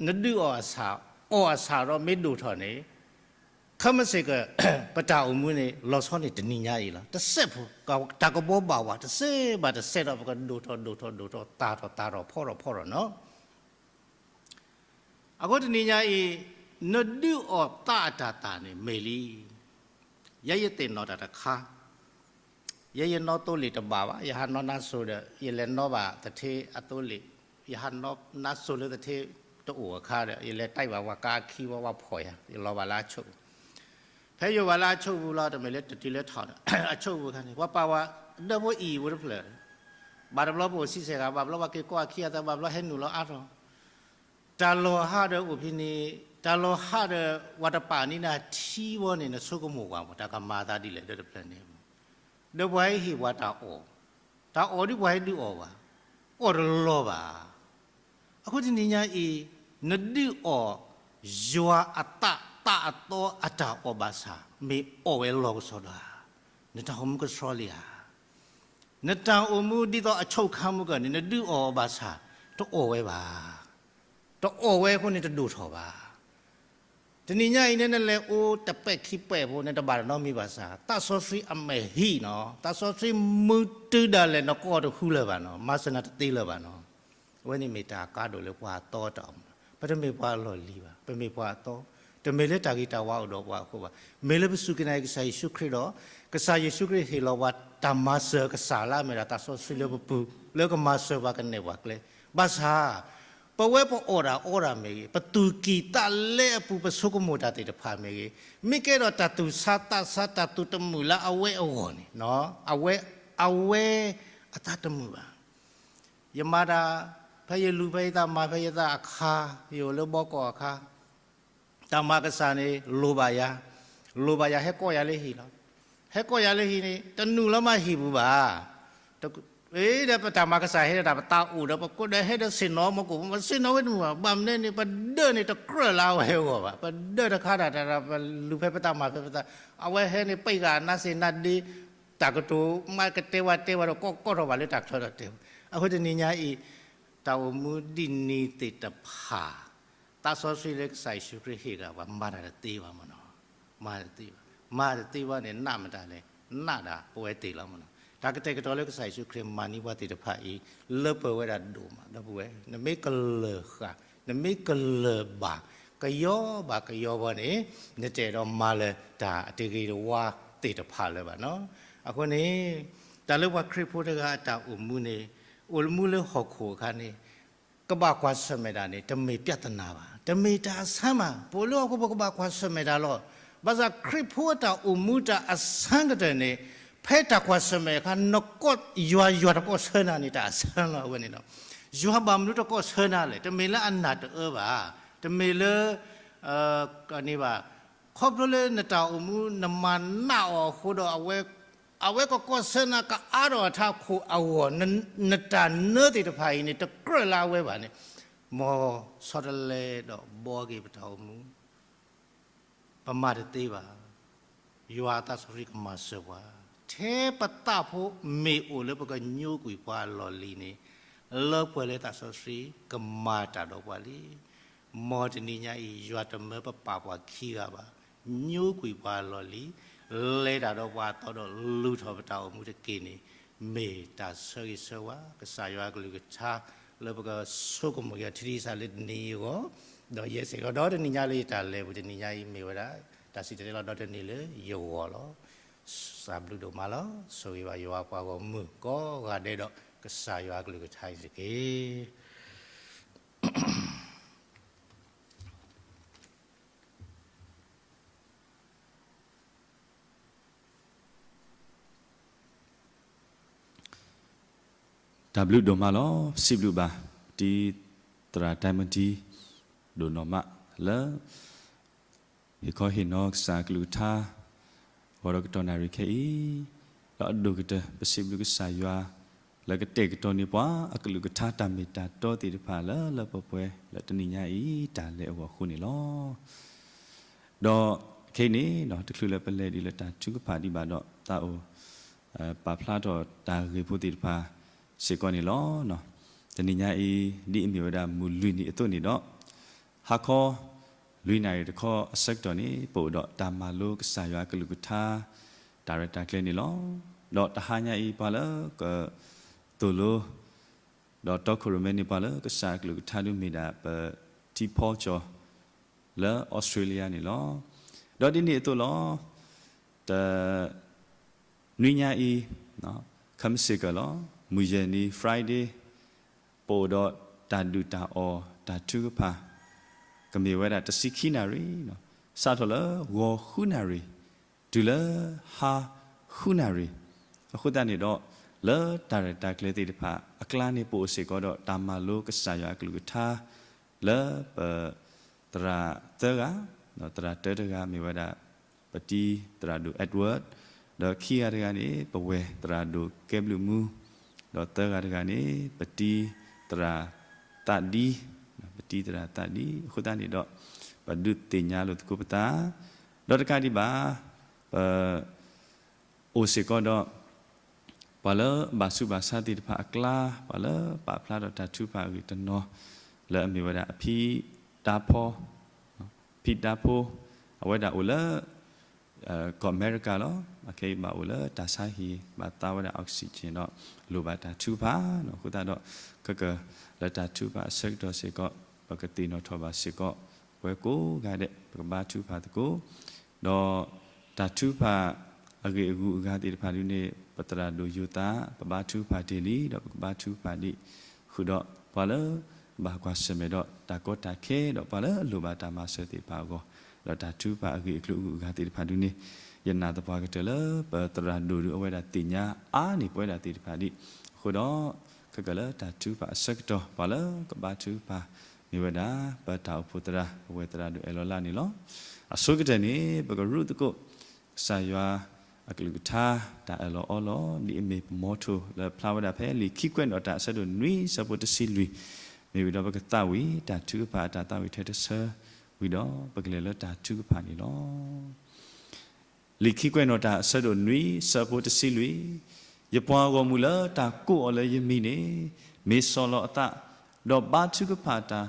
နဒုးအီၣ်အဆၣ်, အီၣ်အဆၣ်ဒီးမ့ၢ်ဒိၣ်ထီၣ်န့ၣ် ခဲမုၢ်ဆ့ၣ်ကီး ပတၢ်အိၣ်မူန့ၣ် လီၤဆီန့ၣ်တနံၤညါအံၤလီၤ. တစဲးဖိ တၢ်ကဘီဘၣ်ဝဲ တစဲးဘၣ်တစဲးဒီး ပကဒိၣ်ထီၣ်ဒိၣ်ထီၣ်ဒိၣ်ထီၣ် သၣ်ထီၣ်သၣ်ထီၣ် ဖီထီၣ်ဖီထီၣ်နီၤ. အဃိတနံၤညါအံၤ နဒုးအီၣ်သးအတၢ်သၣ်န့ၣ်မ့ၢ်လံ. ယဲယသ့ၣ်နီၣ်တၢ်တခါ ယဲယနီၣ်သိလ့ၣ်တဘၣ်ဘၣ်, ယဟးနီၣ်နါစိၤဒီး ယလဲၤနီၣ်ဘၣ်သထ့အသိလ့ၣ်, ယဟးနီၣ်နါစိၤလၢသထ့တအိၣ်အခါဒီး ယလဲၤတဲဘၣ်ဝဲကါခံဝဲ ဝဲဖီၣ်ယၤ, ယလီၤဘၣ်လၢအဆိး ဖဲယအိၣ်ဘၣ်လၢအဆိးပူၤလီၤ တမ့ၢ်လၢတတုၤလၢထီၣ်န့ၣ် အဆိးပူၤအခါန့ၣ် ပှၤပာ်ဝဲဒၢဖိအံၤဝဲတဖျၢၣ်, ဘၣ်တဘျီပအိၣ်ဆံဆဲးဂၤ, ဘၣ်ဘျီပှၤက့ၤကိးအခံအသး, ဘၣ်ဘျီဟဲနုာ်လီၤအါထီၣ် တၢ်လီၤဟးဒီးအိၣ်ဖဲန့ၣ်, တၢ်လီၤဟးဒီး ပှၤတပာ်န့ၢ်နၤထံဘီန့ၣ် နဆိကမိၣ်ကွၢ်မး တၢ်ကမၤအသးဒ်လဲၣ် ဒၢတဖျၢၣ်န့ၣ်, ဒီးပှၤဟဲဟ့ၣ်ပှၤတၢ်အီၣ်, တၢ်အီၣ်ဒ်ပှၤဟဲဒုးအီၣ်ဘၣ်, အီၣ်တလီၤဘၣ်. အဃိတနံၤညါအံၤ နဒုးအီၣ် ယွၤအသး သးအသီအတၢ်အီၣ်ဘၣ်ဆၣ် မ့ၢ်အီၣ်ဝဲလီၤကစီဒီဧါ, နတၢ်အိၣ်မူကဆှီလံဧါ. နတၢ်အိၣ်မူဒ်သိးအဆိပ်ခန်းမုၢ်ကၢၢ်န့ၣ် နဒုးအီၣ်အီၤဘၣ်ဆၣ် တအီၣ်ဝဲဘၣ်. တအီၣ်ဝဲအဃိန့ၣ်တဒိၣ်ထီၣ်ဘၣ်. တနံၤညါအံၤန့ၣ် နလဲၤအိၣ်တပဲာ်ခံပဲာ်ဖိန့ၣ် တဘၣ်တနီတမံၤဘၣ်ဆၣ် သးစီဆှံအမဲာ်ဟံၣ်နီၤ, သးစီဆှံမုၢ်တုၤဒၣ်လဲာ် နကိးတဃုလၢၤဘၣ်နီၤ, မၤစၢၤနၤတသ့လၢၤဘၣ်နီၤ. အဝဲန့ၣ်မ့ၢ်တၢ်အကါဒိၣ်လၢပှၤအသီတၢ်အိၣ်မူ, ပတမ့ၢ်ပှၤအလီၢ်လံၤဘၣ်, ပမ့ၢ်ပှၤအသီ, တမ့ၢ်လၢတၢ်ဂ့ၤတၢ်ဝါအိၣ်ဒီးပှၤအဃိဘၣ်, မ့ၢ်လၢပစူၢ်က့ၤနာ်က့ၤကစၢ်ယ့ၣ်ၡူးခရံာ်ဒီး ကစၢ်ယ့ၣ်ၡူးခရံာ်ဟ့ၣ်လီၤပှၤတၢ်မၤစၢၤကစၢ်လၢအမ့ၢ်ဒၣ်သးစီဆှံလၢပပူၤ လၢကမၤစၢၤပှၤကနဲၣ်ပှၤကျဲ, ဘၣ်ဆၣ် ပဝဲပအီၣ်တၢ်အီတၢ်မ့ၢ်ဂ့ၤ, ပသူၣ်ကံၢ်သးလဲအပူၤ ပဆိကမိၣ်တၢ်သ့ၣ်တဖၣ်မ့ၢ်ဂ့ၤ, မ့ၢ်ကဲဒီးတၢ်သူၣ်ဆါသးဆါ တၢ်သူၣ်တမုာ်လၢအဝဲအဂီၢ်န့ၣ်, အဝဲ အဝဲအသးတမုာ်ဘၣ်. ယမၤတၢ် ဖဲယလူၤဖဲယသး မၤဖဲယသးအခါ, ယအိၣ်လၢဘီကီၢ်အခါ, တၢ်မၤကစၢ်န့ၣ် လိၣ်ဘၣ်ယၤ, လိၣ်ဘၣ်ယၤ ဟဲကိးယၤလၢဟံၣ်လီၤ. ဟဲကိးယၤလၢဟံၣ်န့ၣ် တနုာ်လီၤမးဟံၣ်ပူၤဘၣ်. အ့ ဒီးပတၢ်မၤကစၢ်ဟဲဒီးတၢ် ပသးအိၣ်ဒီး ပကိးဒီးဟဲဒီးဆ့ၣ်နီၤမကိၣ် ပဆ့ၣ်နီၤဝဲတမုာ်ဘၣ်. ဘၣ်မနုၤန့ၣ် ပဒၢးန့ၣ်တကြၢးလၢအဝဲအဂီၢ်ဘၣ်. ပဒၢးတခါတၢ် တၢ် တၢ် ပလူၤဖဲပသး မၤဖဲပသး, အဝဲဟဲန့ၣ် ပံးဂၤနါစ့နါဒ့ တၢ်ကတိၤ မ့ၢ်ကတဲဝဲတဲဝဲဒီး ကိးကိးထီၣ်ဘၣ်လၢတၢ်ချၢဒီးတဲဝဲ. အဃိတနံၤညါအံၤ တၢ်အိၣ်မူဒ်န့ၣ်သ့ၣ်တဖၣ် သးစီဆှံလၢကစၢ်ယ့ၣ်ၡူးခရံာ်ဟ့ၣ်ဂၤပှၤ မၤတၢ်တသ့ဘၣ်မ့ၢ်နီၤ. မၤတသ့ဘၣ်. မၤတသ့ဘၣ်န့ၣ် နးမတၤလဲၣ်, နးဒၣ်ပဝဲသ့ၣ်လီၤမ့ၢ်နီၤ. တၢ်ကတဲာ်ကတီၤလၢကစၢ်ယ့ၣ်ၡူးခရံာ်မၤန့ၢ်ပှၤသ့ၣ်တဖၣ်အံၤ လၢပှဲၤဝဲဒၣ်ဒိၣ်မး ဒီပုၢ်ဝဲၢ်, နမ့ၢ်ကလၢာ်ဃာ်, နမ့ၢ်ကလၢာ်ဘၣ်, ကယီဘၣ်ကယီဘၣ်န့ၣ် နတအဲၣ်ဒိးမၤလၢၤတၢ်အတဂ့ၤတဝါသ့ၣ်တဖၣ်လၢၤဘၣ်နီၤ. အဃိန့ၣ် တၢ်လၢပှၤခရံာ်ဖိတဂၤအတၢ်အိၣ်မူန့ၣ် အိၣ်မူလၢဟီၣ်ခိၣ်အခါန့ၣ် ကဘၣ်ကွၢ်ဆၢၣ်မဲာ်တၢ်န့ၣ် တမ့ၢ်ပြဿနာဘၣ်, တမ့ၢ်တၢ်အဆၢမး, ပအိၣ်လၢဟီၣ်ခိၣ်ပကဘၣ်ကွၢ်ဆၢၣ်မဲာ်တၢ်လီၤ. ဘၣ်ဆၣ်ခရံာ်ဖိအတၢ်အိၣ်မူတၢ်အဆၢကတၢၢ်န့ၣ် ဖဲတၢ်ကွၢ်ဆၢၣ်မဲာ်အခါ နကိးယွၤ ယွၤတကိးဆၢနၤန့ၣ် တၢ်အဆၢလီၤ အဝဲန့ၣ်လီၤ. ယွၤဘၣ်မနုၤတကိးဆၢနၤလဲၣ်, တမ့ၢ်လၢအနၢ်တအၢဘၣ်, တမ့ၢ်လၢ န့ၣ်ဘၣ်, ခီဖျိလၢနတၢ်အိၣ်မူ နမၤနးအီၤအဃိဒီး အဝဲ အဝဲကကိးဆၢနၤကအါထီၣ်အထးခိၣ်အဂီၢ်, နတၢ်နၢသ့ၣ်တဖၣ်အံၤန့ၣ် တကြၢးလၢအဝဲဘၣ်န့ၣ်, မ်ဆီတလဲဒီးဘှီက့ၤပတၢ်အိၣ်မူ, ပမၤတသ့ဘၣ်. ယွၤသးစီဆှံကမၤစၢၤပှၤ, ထဲပသးဖိမ့ၢ်အိၣ်လၢပကညိကွံာ်ပှၤအလီၢ်လံၤန့ၣ်, လၢပှဲၤလၢသးစီဆှံကမၤတၢ်ဒီးပှၤလံ. မ်တနံၤညါအံၤ ယွၤတမၢပပာ်ပှၤခံဂၤဘၣ်. ညိကွံာ်ပှၤအလီၢ်လံၤ, လဲၤတၢ်ဒီးပှၤအသီဒီးလူၤထီၣ်ပတၢ်အိၣ်မူတက့ၢ်န့ၣ် မ့ၢ်တၢ်ဆၢဂ့ၤဆၢဝါ ကစၢ်ယွၤအကလုၢ်ကထါ လၢပကဆိကမိၣ်က့ၤအီၤထံထံဆးဆးလၢတနံၤအံၤအဂီၢ်, ဒီးယဲစ့ၢ်ကီးဒီးတနံၤညါလၢယတၢ်လဲၤပူၤ တနံၤညါအံၤမ့ၢ်ဝဲဒၣ် တၢ်စံၣ်တဲၤတဲလီၤဒီးတနံၤလၢယဂီၢ်လီၤ. စံးဘျုးဒိၣ်မးလီၤ. ဆိၣ်ဂ့ၤဘၣ်ယွၤပှၤဂီၢ်မုၢ်ကိးဂၤဒဲးဒီး ကစၢ်ယွၤအကလုၢ်ကထါအံၤတက့ၢ်. တၢ်ဘျုးဒိၣ်မးလီၤ. ပစံးဘျုးဘၣ် ပတံၤသရၣ်တၢ်မတံၤ ဒိၣ်နီၢ်မးလၢ ဟ့ၣ်ခီဟ့ၣ်နီၤကစၢ်အကလုၢ်ကထါ ဂီၤဒီးကတီၢ်နၣ်ရံၣ်ခဲအံၤ, ဒီးအဒိၣ်ကတၢၢ် ပစံးဘျုးကစၢ်ယွၤ လၢကတဲာ်ကတီၤန့ၢ်ပှၤ အကလုၢ်ကထါတၢ်မ့ၢ်တၢ်တီသ့ၣ်တဖၣ်လၢလၢပှဲၤပှဲၤ လၢတနံၤညါအံၤ တၢ်လဲၤအဂီၢ်အဃိန့ၣ်လီၤ. ဒီးခဲအံၤန့ၣ် တချုးလၢပလဲၤဒံးလၢတၢ်ထုကဖၣ်ဒံးဘၣ်ဒီး သးအိၣ် ပာ်ဖျါထီၣ်တၢ်ဂ့ၢ်ဖိသ့ၣ်တဖၣ်စ့ၢ်ကီးန့ၣ်လီၤ. တနံၤညါအံၤ ဒ်အမ့ၢ်ဝဲဒၣ်မုၢ်လွံၢ်နံၤအသိးန့ၣ်ဒီး ဟါခီ လွံၢ်နၣ်ရံၣ်တခီအဆၢကတီၢ်န့ၣ် ပအိၣ်ဒီးတၢ်မၤလိကစၢ်ယွၤအကလုၢ်ကထါ တၢ်ရဲၣ်တၢ်ကျဲၤန့ၣ်လီၤ. ဒီးတဟါညါအံၤ ပှၤလၢကသိၣ်လိ ဒီးတီခိၣ်ရိၣ်မဲန့ၣ် ပှၤလၢကစၢ်အကလုၢ်ကထါဒုးမ့ၢ်ဒၣ် ပထံဖီကၠီၤ လၢအီစထြ့လယါန့ၣ်လီၤ. ဒီးဒ်န့ၣ်အသိးလီၤ. တ နွံညါအံၤ ခမစ့ၢ်ကီးလီၤ. မုၢ်ယဲၢ်နံၤ Friday ပအိၣ်ဒီးတၢ်ဒုၣ်တၢ်အီၣ်တၢ်ထုကဖၣ် ကမ့ၢ်ဝဲဒၣ်တဆံခံနၣ်ရံၣ် စးထီၣ်လၢဂီၤဃုနၣ်ရံၣ် တုၤလၢဟါဃုနၣ်ရံၣ်. အဃိသတးန့ၣ်ဒီး လၢတၢ်ရဲၣ်တၢ်ကျဲၤသ့ၣ်တဖၣ်အကျါန့ၣ် ပအိၣ်စ့ၢ်ကီးဒီးတၢ်မၤလိကစၢ်ယွၤအကလုၢ်ကထါ လၢပ သရၣ်သၢဂၤ, ဒီးသရၣ်တၢတဂၤမ့ၢ်ဝဲဒၣ် ပတံၤသရၣ်ဒိၣ် Edward, ဒီးခံဂၤတဂၤန့ၣ် ပဝဲၢ်သရၣ်ဒိၣ်ကဲဘျုးမူ, ဒီးသၢဂၤတဂၤန့ၣ် ပတံၤသရၣ်သးဒံ, ပတံၤသရၣ်သးဒံ. အဃိသတးန့ၣ်ဒီး ပဒုးသ့ၣ်ညါလိာ်သကိးပသး, ဒီးတကးဒံးဘၣ် ပ အိၣ်စ့ၢ်ကီးဒီး ပှၤလၢဘၣ်ဆူးဘၣ်ဆါသ့ၣ်တဖၣ်အကျါ, ပှၤလၢပာ်ဖျါထီၣ်တၢ်ထုကဖၣ်အဂ့ၢ်တနီၤ လၢအမ့ၢ်ဝဲဒၣ်အဖံဒါဖီ, ဖံဒါဖိ, အဝဲဒၣ်အိၣ်လၢ ကီၢ်အမဲရကၤလီၤ. အခဲအံၤဘၣ်အိၣ်လၢတၢ်ဆါဟံၣ် ဘၣ်သါဝဲဒၣ် oxygen ဒီး လိၣ်ဘၣ်တၢ်ထုကဖၣ်န့ၣ်. အဃိသတးဒီး ခဲကၢၢ်လၢတၢ်ထုကဖၣ်အဆၢကတီၢ်စ့ၢ်ကီး ပကသ့ၣ်နီၣ်ထီၣ်ဘၣ်စ့ၢ်ကီး ပဝဲကိးဂၤဒဲး ပကဘါထုကဖၣ်သကိး ဒီးတၢ်ထုကဖၣ်အဂ့ၢ်အဂုၤအဂၤသ့ၣ်တဖၣ်ဒုန့ၣ် ပသရၣ်ဒိၣ်ယိၤသး ပဘါထုကဖၣ်တ့ၢ်လံ ဒီးပကဘါထုကဖၣ်ဒံးဃုာ်ဒီး ပှၤလၢဘၣ်ကွၢ်ဆၢၣ်မဲာ်ဒီးတၢ်ကီတၢ်ခဲ ဒီးပှၤလၢအလိၣ်ဘၣ်တၢ်မၤစၢၤသ့ၣ်တဖၣ်အဂီၢ်, ဒီးတၢ်ထုကဖၣ်အဂ့ၢ်အကျိၤအဂုၤအဂၤသ့ၣ်တဖၣ်ဒုန့ၣ် ယနာ်သပှၢ်ကတၢၢ်လၢပသရၣ်ဒိၣ်ဒုအဝဲဒၣ်သ့ၣ်ညါအါန့ၢ်ပဝဲဒၣ်သ့ၣ်တဖၣ်ဒံးအဃိဒီး ခဲကၢၢ်လၢတၢ်ထုကဖၣ်အဆၢကတီၢ် ပှၤလၢကဘါထုကဖၣ်မ့ၢ်ဝဲဒၣ် ပတၢ်အိၣ်ဖှိၣ်သရၣ် ပဝဲၢ်သရၣ်ဒိၣ်အဲၣ်လီၤလါန့ၣ်လီၤ. အဆိကတၢၢ်န့ၣ် ပကရူးသကိး ကစၢ်ယွၤအကလုၢ်ကထါ တၢ်အၢၣ်လီၤအီလီၤ ဒ်အမ့ၢ်ပမီထိၣ်လၢဖျါဝဲဒၣ်ဖဲလံာ်ခံကွဲးနီၣ်တၢ်အဆၢဒိၣ်နွံဆၢဖိတဆံလွံၢ်, မ့ၢ်ဝံၤဒီးပကသးဝံၣ်တၢ်ထုကဖၣ်အတၢ်သးဝံၣ်ထဲတဆၢဝံၤဒီး ပကလဲၤလၢတၢ်ထုကဖၣ်န့ၣ်လီၤ. လံာ်ခံကွဲးနီၣ်တၢ်အဆၢဒိၣ်နွံဆၢဖိတဆံလွံၢ်, ယပှၤဂီၢ်မုၢ်လၢတၢ်ကိးအီၤလၢယမံၤန့ၣ် မ့ၢ်ဆီၣ်လီၤအသး, ဒီးဘါထုကဖၣ်တၢ်,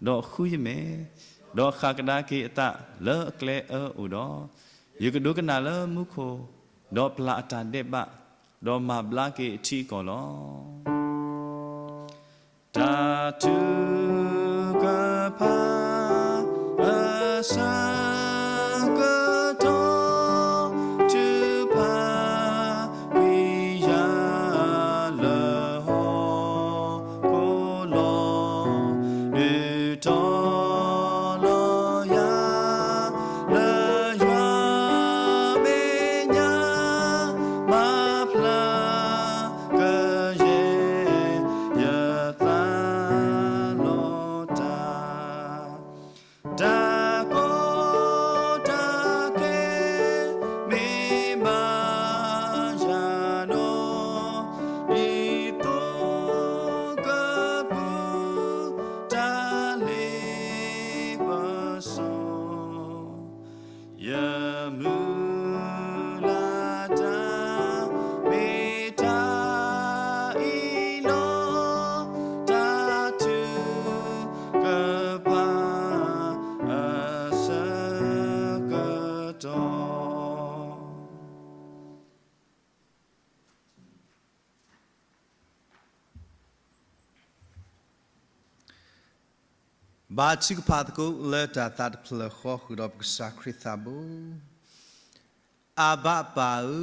ဒီးဃုယမဲာ်, ဒီးဃၣ်ကဒါက့ၤအသးလၢအကျဲအၢအိၣ်ဒီး, ယကဒိကနၣ်လၢမူခိၣ်, ဒီးပျၢ်အတၢ်ဒဲးဘး, ဒီးမၤဘျါက့ၤအထံအကီၢ်လီၤ. တၢ်ထုကဖၣ်အဆၢကတီၢ် ထုကဖၣ်ကွံာ်ယၤလၢဟီၣ်ခိၣ်လီၤ, ဒုးတီၤလီၤယၤ လၢယွၤမဲာ်ညါ မၤဖျါကယဲၢ်ယသးလီၤတၢ်, တၢ်ကီတၢ်ခဲ မ့ၢ်ဘၣ်ယၤဒီး ဒ်သိးကပူၤ တၢ်လ့ပစီ ယမုၢ်လၢ်တၢ် မ့ၢ်တၢ်အံၤလီၤ, တၢ်ထုကဖၣ်အဆၢကတီၢ်. ဘါထုကဖၣ်သကိးလၢတၢ်သးတဖျၢၣ်ဃီ ဃုာ်ဒီးပကစၢ်ခရံာ်သးဘိ. အဘၤပၢ်ဧၢ,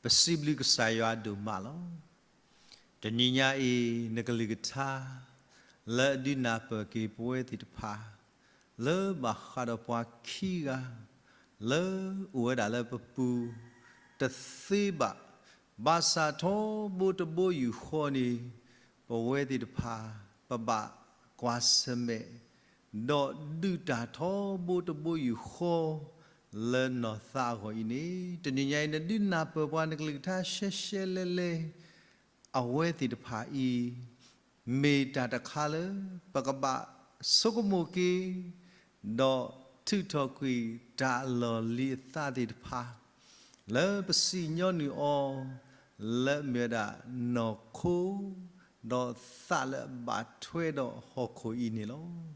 ပစံးဘျုးကစၢ်ယွၤဒိၣ်မးလီၤ. တနံၤညါအံၤ နကလုၢ်ကထါ လၢအဒုးနၢ်ပၢၢ်က့ၤပဝဲသ့ၣ်တဖၣ် လၢဘၣ်ဃးဒီးပှၤခံဂၤ လၢအိၣ်ဝဲဒၣ်လၢပပူၤ တသ့ဘၣ် ဘၣ်ဆၣ်ထီဘိတဘိယူၢ်ဃီန့ၣ် ပဝဲသ့ၣ်တဖၣ် ပဘၣ်ကွၢ်ဆၢၣ်မဲာ် ဒီးဒုးတၢ်ထီဘိတဘိယူၢ်ဃီ လၢနီၢ်သးအဂီၢ်အံၤန့ၣ် တနံၤညါအံၤ နဒုးနၢ်ပၢၢ်ပှၤနကလုၢ်ကထါရှဲရှဲလဲလဲ အဝဲသ့ၣ်တဖၣ်အံၤ မ့ၢ်တၢ်တခါလၢ ပကဘၣ်ဆိကမိၣ်က့ၤ ဒီးထုးထီၣ်ကွံာ်တၢ်အလီၢ်လံၤအသးသ့ၣ်တဖၣ် လၢပစံၣ်ညီနုၢ်အီၤ လၢအမ့ၢ်ဝဲဒၣ်နီၢ်ခိ ဒီးသးလၢအဘၣ်ထွဲဒီးဟီၣ်ခိၣ်အံၤန့ၣ်လီၤ.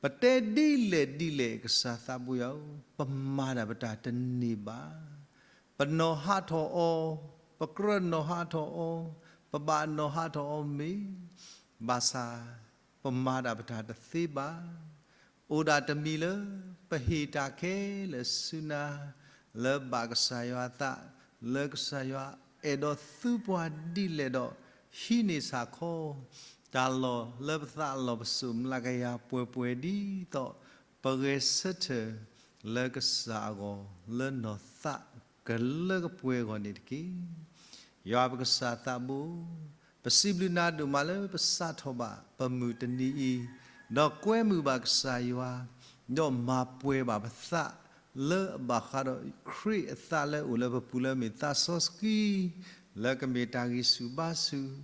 ပတဲဒ်လဲၣ်ဒ်လဲၣ်ကစၢ်သးဘိယွၤဧၢ, ပမၤတၢ်ပတၢ်တန့ၢ်ဘၣ်. ပနီၢ်ဟးထီၣ်အီၤ, ပကြၢးနီၢ်ဟးထီၣ်အီၤ, ပဘၣ်နီၢ်ဟးထီၣ်အီၤမ့ၢ်, ဘၣ်ဆၣ် ပမၤတၢ်ပတၢ်တသ့ဘၣ်. အိၣ်ဒၣ်တမံၤလၢ ပဟ့ၣ်တၢ်ခဲလၢာ်ဆူနၤ, လၢဘၣ်ကစၢ်ယွၤအသး, လၢကစၢ်ယွၤအဲၣ်ဒိးသူပှၤဒ်လဲၣ်ဒီး ဟံးန့ၢ်ဆၣ်ခီ တၢ်လီၢ်လၢပသးလီၢ်ပစိာ် မျးကယၤပှဲၤပှဲၤဒ်သိး ပဂဲၤဆၢထၢၣ်လၢကစၢ်အဂီၢ် လၢနီၢ်သးကလၢကပှဲၤအဂီၢ်န့ၣ်တက့ၢ်. ယွၤပကစၢ်သးဘိ, ပစံးဘျုးနၤဒိၣ်မးလၢပစးထီၣ်ဘၣ်ပမုၢ်တနံၤအံၤ, ဒီးကွဲမုာ်ဘၣ်ကစၢ်ယွၤ, ဒီးမၤပှဲၤဘၣ်ပသး လၢအဘၣ်ဃးဒီးခရံာ်အသးလၢအိၣ်လၢပပူၤလၢမ့ၢ်သးစီဆှံ လၢကမ့ၢ်တၢ်ဂံၢ်ဆူၣ်ဘါဆူၣ်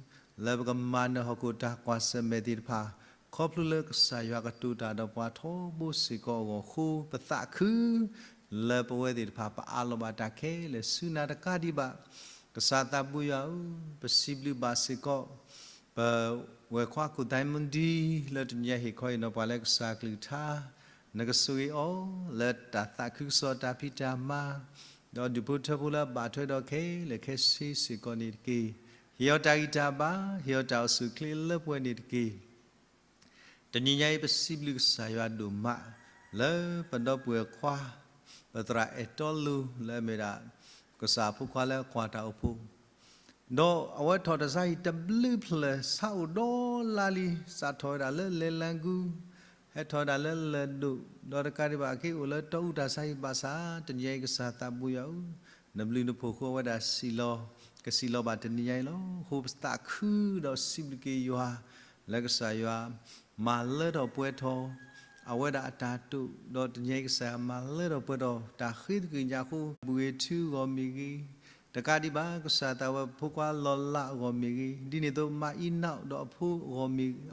လၢပကမၤနၢၤဟီၣ်ခိၣ်တၢ်ကွၢ်ဆၢၣ်မဲာ်သ့ၣ်တဖၣ် ခီဖျိလၢကစၢ်ယွၤကတိၤတၢ်ဒီးပှၤထီဘိစ့ၢ်ကီးအဂီၢ်အဃိ ပသးခု လၢပဝဲသ့ၣ်တဖၣ် ပအးလီၤဘၣ်တၢ်ခဲလၢာ်ဆူနၤတကးဒံးဘၣ်. ကစၢ်သးဘိယွၤဧၢ, ပစံးဘျုးဘၣ်စ့ၢ်ကီး ပဝဲၢ်ခွါခိၣ်သးမုၢ်ဒံ လၢတနံၤအံၤဟ့ၣ်ခီဟ့ၣ်နီၤပှၤလၢကစၢ်ကလုၢ်ကထါ, နကဆိၣ်ဂ့ၤအီၤ လၢတၢ်သးခုကစီၣ်တၢ်ဖံးတၢ်မၤ ဒီးဒုးဖိထၢဖိလၢအဘၣ်ထွဲဒီးခဲလၢာ်ခဲဆ့စ့ၢ်ကီးန့ၣ်တက့ၢ်. ဟ့ၣ်အီၤတၢ်ဂံၢ်တၢ်ဘါ, ဟ့ၣ်အီၤတၢ်အိၣ်ဆူၣ်အိၣ်ချ့လၢပှဲၤန့ၣ်တက့ၢ်. တနံၤညါအံၤ ပစံးဘျုးကစၢ်ယွၤဒိၣ်မး လၢပဒီပုၢ်ဝဲၢ်ခွါ ပသရၣ်အဲၣ်တီလူ လၢအမ့ၢ်ဒၣ် ကစၢ်အဖိခွါလၢအကွၢ်တၢ်အိၣ်ဖှိၣ် ဒီးအဝဲထီၣ်တၢ်ဆါဟံၣ်တဘျုးဖျၢၣ် ဆါအိၣ်ဒီလါလံ, စးထီၣ်ဝဲဒၣ်လၢလဲၤလၢ်ကူ, ဟဲထီၣ်ဝဲဒၣ်လၢလဲၤဒိၣ်, ဒီးတကးဒံးဘၣ် အက့ၢ်အိၣ်လၢတီအူတၢ်ဆါဟံၣ်ဘၣ်ဆၣ် တနံၤညါအံၤကစၢ်သးဘိယွၤဧၢ, နဘျုးနဖှိၣ်ဃုာ်အဝဲဒၣ်စံၣ်လီၤ, ကစံၣ်လီၤဘၣ်တနံၤညါအံၤလီၤ. အဃိပသးခုဒီးစံးဘျုးက့ၤယွၤ လၢကစၢ်ယွၤ မၤလၢထီၣ်ပှဲၤထီၣ် အဝဲဒၣ်အတၢ်တိာ်, ဒီးတနံၤညါအံၤကစၢ်ယွၤမၤလၢထီၣ်ပှဲၤထီၣ် တၢ်ဃ့သကွံာ်ညါအဃိ ဘူၣ်ဂ့ၤထူအဂီၢ်မ့ၢ်ဂ့ၤ, တကးဒံးဘၣ် ကစၢ်သးဝဲဖိခွါလီၤလးအဂီၢ်မ့ၢ်ဂ့ၤ, ဒ်န့ၣ်အသိး မၤအံးနီၣ်ဒီးအဖိအဂီၢ်မ့ၢ်ဂ့ၤ,